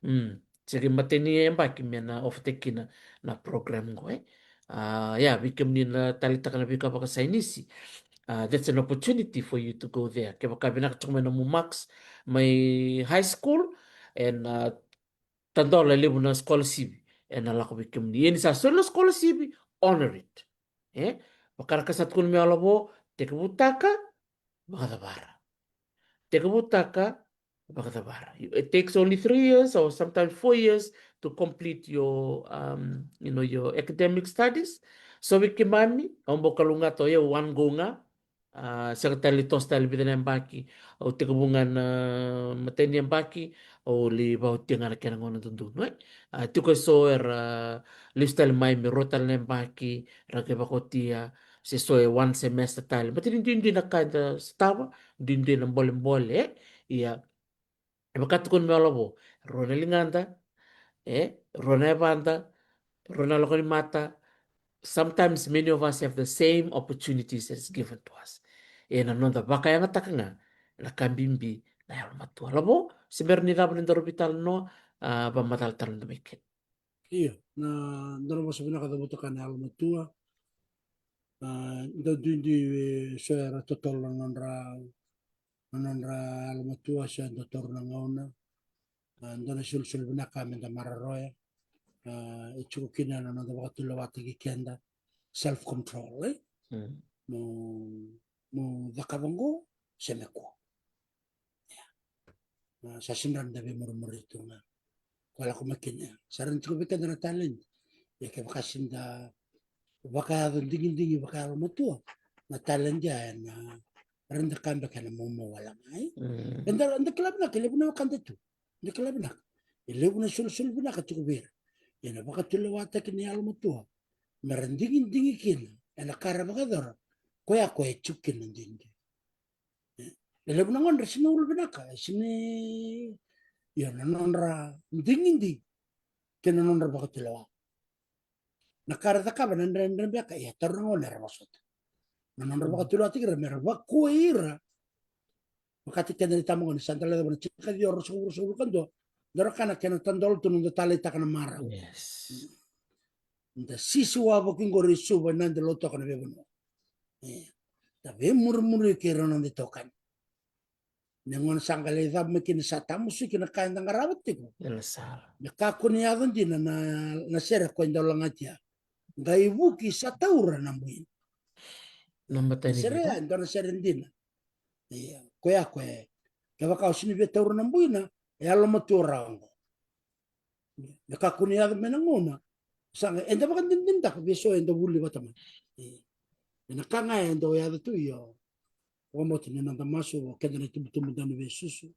Mm. Se qai matai ni yabaki me na ofataki kina na program qo, e. Ah, ia, vei kemuni na taleitaka na veika vakasainisi, ah, that's an opportunity for you to go there. Kevaka vinaka tiko mai na nomu marks mai high school, ena, ah, tadola e levu na scholarship ena lako vei kemuni. Ia ni sa soli na scholarship, honor it. E? Vaka na ka sa tukuna mai o Lavo, tekivutaka, vakacavara. Tekivutaka, vakacavara. You, it takes only three years or sometimes four years to complete your, um, you know, your academic studies. So vei keimami, au bau kalougata o yau one go ga, ah, sega tale ni toso tale vica na yabaki, au tekivu ga na matai ni yabaki, au lai vakaotia ga na kena gauna dodonu, e. Ah, tiko eso era lesu tale mai me rua tale na yabaki, ra qai vakaotia, se so e one semester tale. Baleta ni duidui na ka eda sotava, duidui na bolebole, e. Ia, e vaka tukuna mai o Lavo, rua na ligada, e, rua na yavada, rua na lako ni mata. Sometimes many of us have the same opportunities that's given to us. E na noda vakayagataka ga na ka bibi na yalomatua. Lavo, se bera ni cava ni daru veitalanoa, ah, vakamacala tale mada mai kina. Io, na dua na vosa vinaka cavuta ka na yalomatua. Ah, dau duidui, e, so era totolo na nodra, na nodra yalomatua, so e dau toro na gauna. Ah, dua na isolisoli vinaka me da maroroya. Ah, e tiko kina na noda vakatulewataki keda. Self control, e? Mm. Mo, mo cakava qo, se me kua. Ia. Ah, sa sega ni da veimurimuri tu ga. Ko lako mai kina. Sa rawa ni tiko vei keda na talent. Ia kevaka sega ni da vakayaco digidigi vakayalomatua, na talent ya ena rawa ni da kaya beka ena momo wale ga, e. Mm. Eda, eda kila vinaka, e levu na wekada tu. Eda kila vinaka. E levu na isolisoli vinaka tiko vei ira. Ia na vakatulewataki ni yalomatua. Me ra digidigi kina ena ka era vakayacora. Koya, koya e tiko kina na duidui. E, e levu na gone era sega ni ulu vinaka, e sega ni, ia na nodra digidigi kei na nodra vakatulewa. Na ka era cakava na dredre beka, ia taura na gone era vosota. Na nodra vakatulewataki ira me ra vakuai ira. Vakataki keda na itabagone, sa da lai cava na tinikaciwa, ruasagavulu, ruasagavulu ka dua. Dua na ka na kena tadola tu na noda taleitaka na marau. Yes. Da sisiwa vaki qori i Suva, na da lotoka na veivanua. E, da veimurimuri kei ira na noda itokani. Na gauna sa qai lai cava mai kina sa tamusuki na ka eda qarava tiko. Ena sala. Me kakua ni yaco dina na, na sere ko e dau lagati ya. Qai vuki sa taura na buina. Na matani sere ya, e dua na sere dina. Ia, koya, koya. Kevaka o sini via taura na buina, e yalomatua rawa oqo. Me kakua ni yaco mai na gauna. Sa qai, eda vakadinadinataka vei so eda vuli vata mai. Ia. Ena ka ga eda o yaco tu, io. Vakabauta ni noda masu, o keda na itubutubu dau ni veisusu.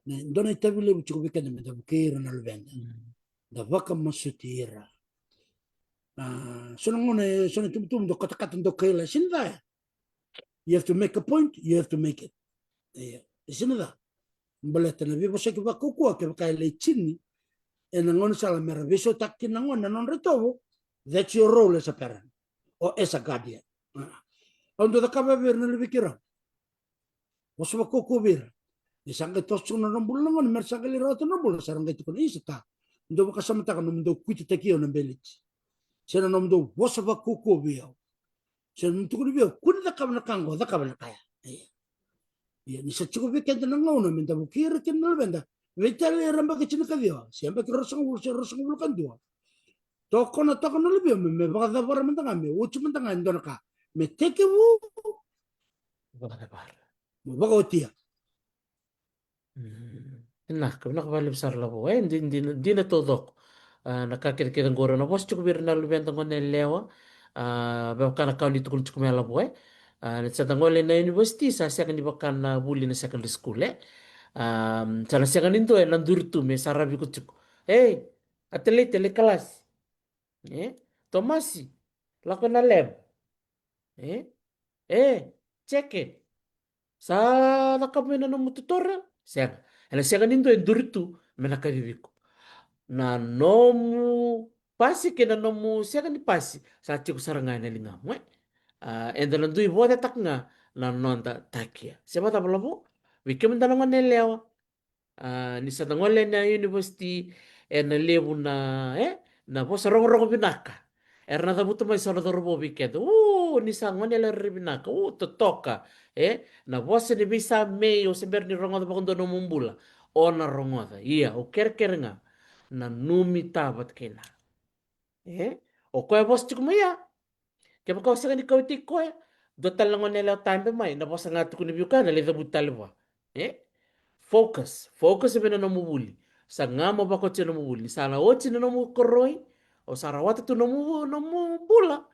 Ne, dua na itavi levu tiko vei keda me da vukei ira na luveda. Mm. Da vakamasuti ira. A, so na gauna, so na itubutubu dau katakata, dau kaila, e sini ca ya. You have to make a point, you have to make it. Ia, e sini ca. Baleta na veivosaki vakaukauwa kevaka e lai tini ena gaunisala me ra veisautaka kina na gone na nodra itovo, that's your role as a parent or as a guardian. A. Au dau cakava vei ira na luvei keirau. Vosa vakaukauwa vei ira. Ni sa qai toso tiko na nodra bula na gone, me ra sa qai lai rawata na nodra bula, sa ra qai tukuna, isa ta, dou vakasamataka na nomudou kuitataki au na beleti. Se na nomudou vosa vakaukauwa vei au. Se na nomudou tukuna vei au, kua ni cakava na ka oqo, cakava na ka ya. Ia. Ia, ni sa tiko vei keda na gauna me da vukei ira kina na luveda. Veitalia ira yabaki tinikaciwa, se yabaki ruasagavulu, se ruasagavulu ka dua. Tokona toka na luvemu me, me vakacavara mada ga, me oti mada ga e dua na ka. Me tekivu. Vakacavara. Mo vakaotia. Mm. Vinaka, vinaka vakalevu sara Lavo. E, di-, dina, dina taucoko. A, na ka kecekece qori na vosa tiko vei ira na luveda gone yalewa. A, vevaka na ka o ni tukuna tiko mai Lavo, e. A, ni sa da gole na university, sa sega ni vaka na vuli na secondary school, e. A, sa na sega ni dua e na duri tu me sa ravi iko tiko. Ei, Atalaita, lai kalasi. E, Tomasi, lako na lab. E, e, Jeke, sa cakava mai na nomu tutorial? Sega. Ena sega ni dua e duri tu me na kacivi iko. Na nomu pasi kei na nomu sega ni pasi sa tiko sara ga ena ligamu, e. A, eda na dui vocetaka ga na noda takia. Se vakacava Lavo? Vei kemudou na gone yalewa. A, ni sa da gole na university, ena levu na, e, na vosa rogorogo vinaka era na cavuta mai so na cauravou vei keda. U, ni sa gone yalewa rairai vinaka, u, totoka, e, na vosa ni veisamei o se bera ni rogoca vakadua na nomu bula, o na rogoca. Ia, au kerekere ga na numita vata kei na, e, o koya vosa tiko mai ya. Kevaka o sega ni kauti koya, dua tale na gone yalewa tabe mai, na vosa ga tukuna vei koya na lai cavuta tale vua. E? Focus. Focus vei na nomu vuli. Saga mo vakaotia na nomu vuli. Ni sa na oti na nomu koroi, o sa rawata tu nomu, nomu bula,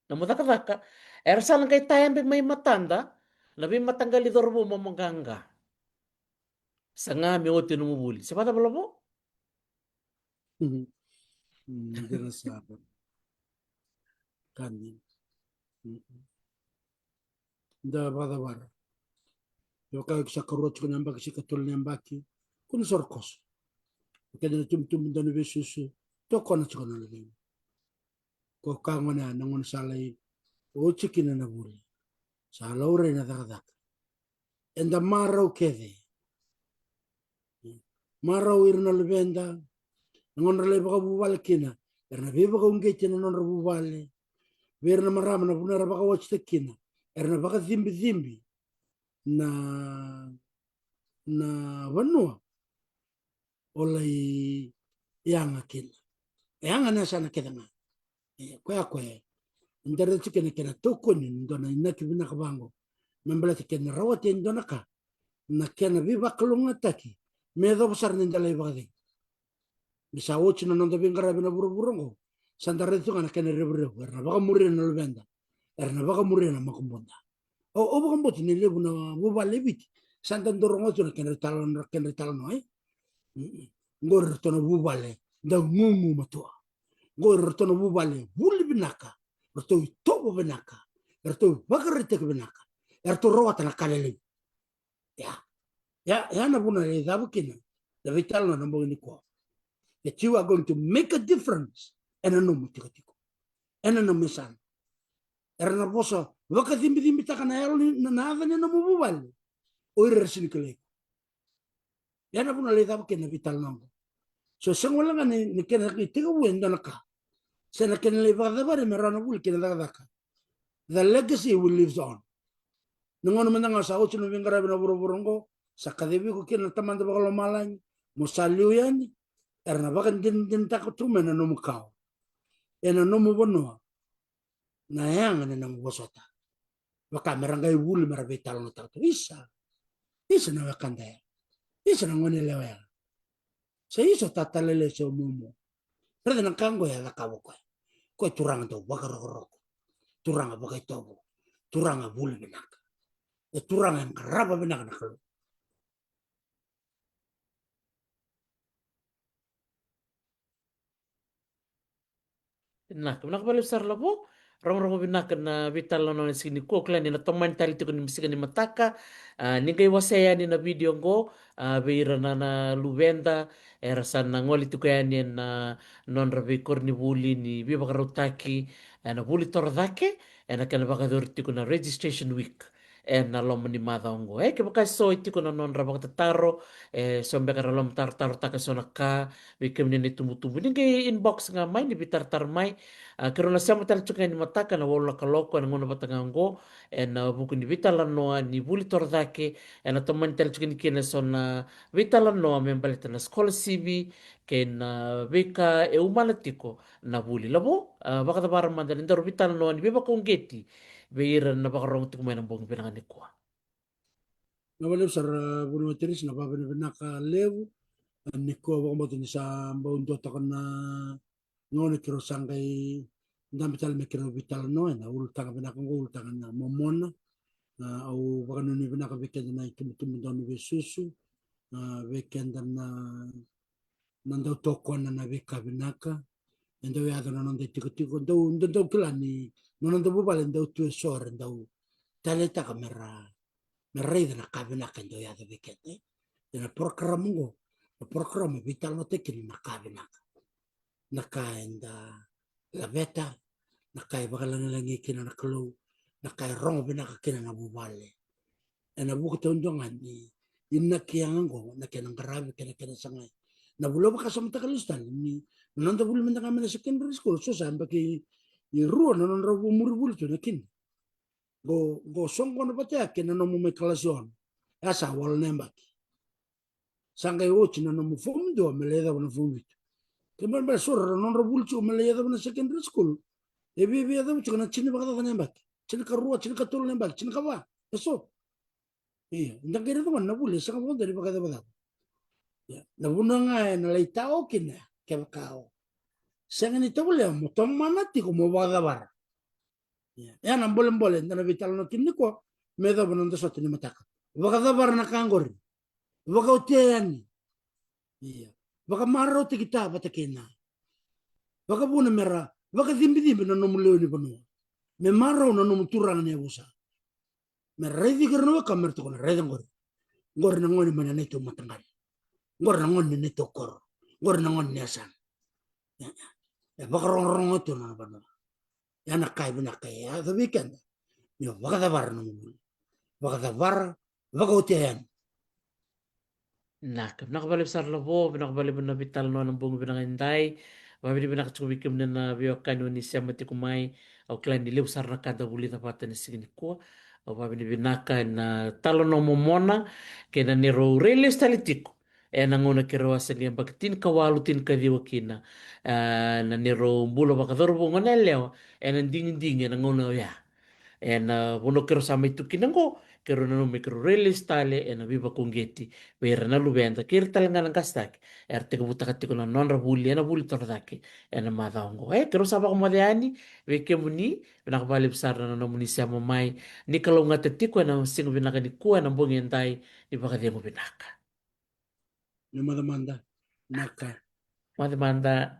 nomu cakacaka, era sa na qai tabe mai matada na veimataqali cauravou momoqaqa. Saga me oti na nomu vuli. Se vakacava Lavo? Mhm. Mm, dina sara. Ka dina. Mm. Da vakacavara. Io, ka sa karua tiko na yabaki, se katolu na yabaki. Kua ni soro koso. Keda na tubutubu dau ni veisusu, tokona tiko na luvemu. Ko ka gona na gone sa lai oti kina na vuli. Sa laurai na cakacaka. Eda marau kece. Marau ira na luveda, na gauna ra lai vakavuvale kina, era na veivakauqeti ena nodra vuvale. Vei ira na marama, na vanua era vakawatitaki kina, era na vakacibicibi na, na vanua o lai yaga kina. E yaga na yasana kece ga. E, koya, koya. Eda raica tiko na kena tokoni, dua na inaki vinaka vaqo. Me baleta kena rawati e dua na ka, na kena veivakalougatataki me yacova sara ni da lai vakacegu. Ni sa oti na noda veiqaravi ena vuravura oqo, sa da raica tu ga na kena revurevu, era na vakamuria na luveda, era na vakamuria na makubuda. Au, au vakabauta ni levu na vuvale e Viti sa da dau rogoca tu na kedra italanoa, kedra italanoa, e? Mm-mm. Qori ratou na vuvale dau gugumatua. Qori ratou na vuvale vuli vinaka, ratou itovo vinaka, ratou ivakaraitaki vinaka, eratou rawata na ka lelevu. Ia, ia, ia na vuna e cava kina na veitalanoa na bogi nikua. That you are going to make a difference ena nomu tikotiko, ena nomu yasana. Era na vosa vakacibicibitaka na yalo ni, na, na yaca ni nomu vuvale o ira era sini kilai iko. Ia na vuna lai cava kina na veitalanoa oqo. So sega wale ga ni, ni kena itekivu e dua na ka, se na kena lai vakacavari me rawa na vuli kei na cakacaka. The legacy will lives on. Na gauna mada ga sa oti na veiqaravi na vuravura oqo, sa kacivi iko kina na Tamada vakalomalagi, mo sa liu yani, era na vakadinadinataka tu mai na nomu kawa, ena nomu vanua, na yaga ni nomu vosota. Vaka me ra qai vuli me ra veitalanoataka tu. Isa, isa na wekada ya. Isa na gone lewa ya. Se isa o tata lele se o mumu. Raica na ka oqo e cakava o koya. Koya e turaga dau vakarokoroko, turaga vakaitovo, turaga vuli vinaka. E turaga e qarava vinaka na Kalou. Vinaka, vinaka vakalevu sara Lavo. Rogorogo vinaka na veitalanoa na siga nikua. Au kila ni na tomani tale tiko ni siga ni mataka. A, ni qai wasea yani na vidio oqo, a, vei ira na, na luveda era sa na gole tiko yani ena nodra veikoronivuli ni veivakarautaki ena vuli torocake, ena kena vakayacori tiko na registration week ena loma ni macawa oqo. E, kevaka e so e tiko na nodra vakatataro, e so beka era lomatarotarotaka e so na ka, vei kemuni na itubutubu, ni qai inbox ga mai, ni veitaratara mai. A, keirau na sema tale tiko ga ni mataka ena walu na kaloko ena gauna vata ga oqo, ena vuku ni veitalanoa ni vuli torocake, ena tomani tale tiko ni kina e so na veitalanoa me baleta na scholarship kei na veika e umana tiko na vuli. Lavo, a, vakacavara mada ni daru veitalanoa ni veivakauqeti vei ira na vakarogo tiko mai na bogi vinaka nikua. Na vakalevu sara, a, Vuniwai Teresi, na vakavinavinaka levu. A, nikua vakabauta ni sa bau dua toka na gauna keirau sa qai dabe tale me keirau veitalanoa ena ulutaga vinaka oqo, ulutaga na Momona. A, au vakanuinui vinaka vei keda na itubutubu dau ni veisusu, a, vei keda na na dau tokona na veika vinaka, e dau yaco na noda itikotiko, dau, dau, dau kila ni na noda vuvale dau tu e so era dau taleitaka me ra, me raica na ka vinaka e dau yaco vei keda. Ia na porokaramu oqo, na porokaramu e veitalanoataki kina na ka vinaka, na ka eda laveta, na ka e vakalagilagi kina na Kalou, na ka e rogo vinaka kina na vuvale. Ena vuku taudua ga ni inaki yaga oqo na kena qaravi kei na kena sagai. Na vuli au vakasamataka lesu tale ni na noda vuli mada ga mai na secondary school, so sa yabaki i rua na nodrau vumuri vuli tu na kina. Qo, qo soqona vata ya kei na nomu mai kalasi ono, e a sa walu na yabaki. Sa qai oti na nomu form dua me lai yacova na form vitu. Ke balebale so ra nodra vuli tiko me lai yacova na secondary school, e viavia yacova tiko na tini vakacaca na yabaki, tini karua, tini katolu na yabaki, tini kava, e so. Io, da qai raica gona na vuli e sega vakadua ni vakayacavacava. Ia, na vanua ga ena lai tao kina, kevaka o sega ni tovolea mo tomana tiko mo vakacavara. Ia, ia na bolebole eda na veitalanoa kina nikua me yacova na noda sota ni mataka. Vakacavara na ka oqori. Vakaotia yani. Ia, vakamarautaki ta vata kei na, vakavuna me ra vakacibicibi na nomu lewe ni vanua, me marau na nomu turaga ni yavusa. Me raici ira na weka me ra tukuna, raica oqori. Oqori na gone mai na neitou mataqali. Oqori na gone ni neitou koro. Oqori na gone ni yasana. E, e, e vakarogorogo tu na vanua. Ia na ka e vinaka e yaco vei keda, ni o vakacavara na nomu vuli. Vakacavara, vakaotia yani. Vinaka, vinaka vakalevu sara Lavo, vinaka vakalevu na veitalanoa na bogi vinaka edai. Vakavinavinaka tiko vei kemuni na veiwekani o ni sema tiko mai. Au kila ni levu sara na ka da vulica vata ena siga nikua. Au vakavinavinaka ena talanoa momona kei na neirau rai lesu tale tiko ena gauna keirau a se qai yabaki tinikawalu, tinikaciwa kina. A, na neirau bula vakacauravou, gone yalewa, ena digidigi ena gauna oya. Ena vanua keirau sa mai tu kina oqo, keirau nanuma me keirau rai lesu tale ena veivakauqeti vei ira na luveda kei ira tale ga na qase cake era tekivutaka tiko na nodra vuli ena vuli torocake ena macawa oqo. E, keirau sa vakamoce yani vei kemuni. Vinaka vakalevu sara na nomuni sema mai. Ni kalougata tiko ena siga vinaka nikua, ena bogi edai. Ni vakacegu vinaka. Ni moce mada. Naka. Moce mada.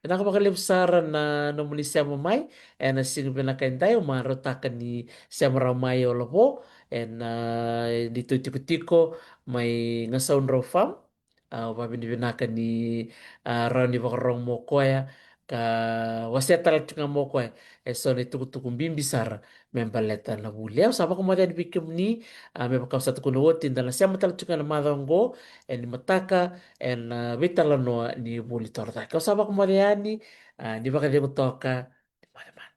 Vinaka vakalevu sara na nomuni sema mai ena siga vinaka edai. Au marautaka ni sema rawa mai o Lavo ena, e, neitou tikotiko mai Gasaudrau Farm. A, au vakavinavinaka ni, a, rawa ni vakarorogo mai o koya. ka wasea tale tiko ga mai o koya eso na itukutuku bibi sara me baleta na vuli. Au sa vakamoce yani vei kemuni, a, me vaka au sa tukuna oti, da na sema tale tiko ga na macawa oqo e ni mataka e na veitalanoa ni vuli torocake. Au sa vakamoce yani, a, ni vakacegu toka, ni moce mada.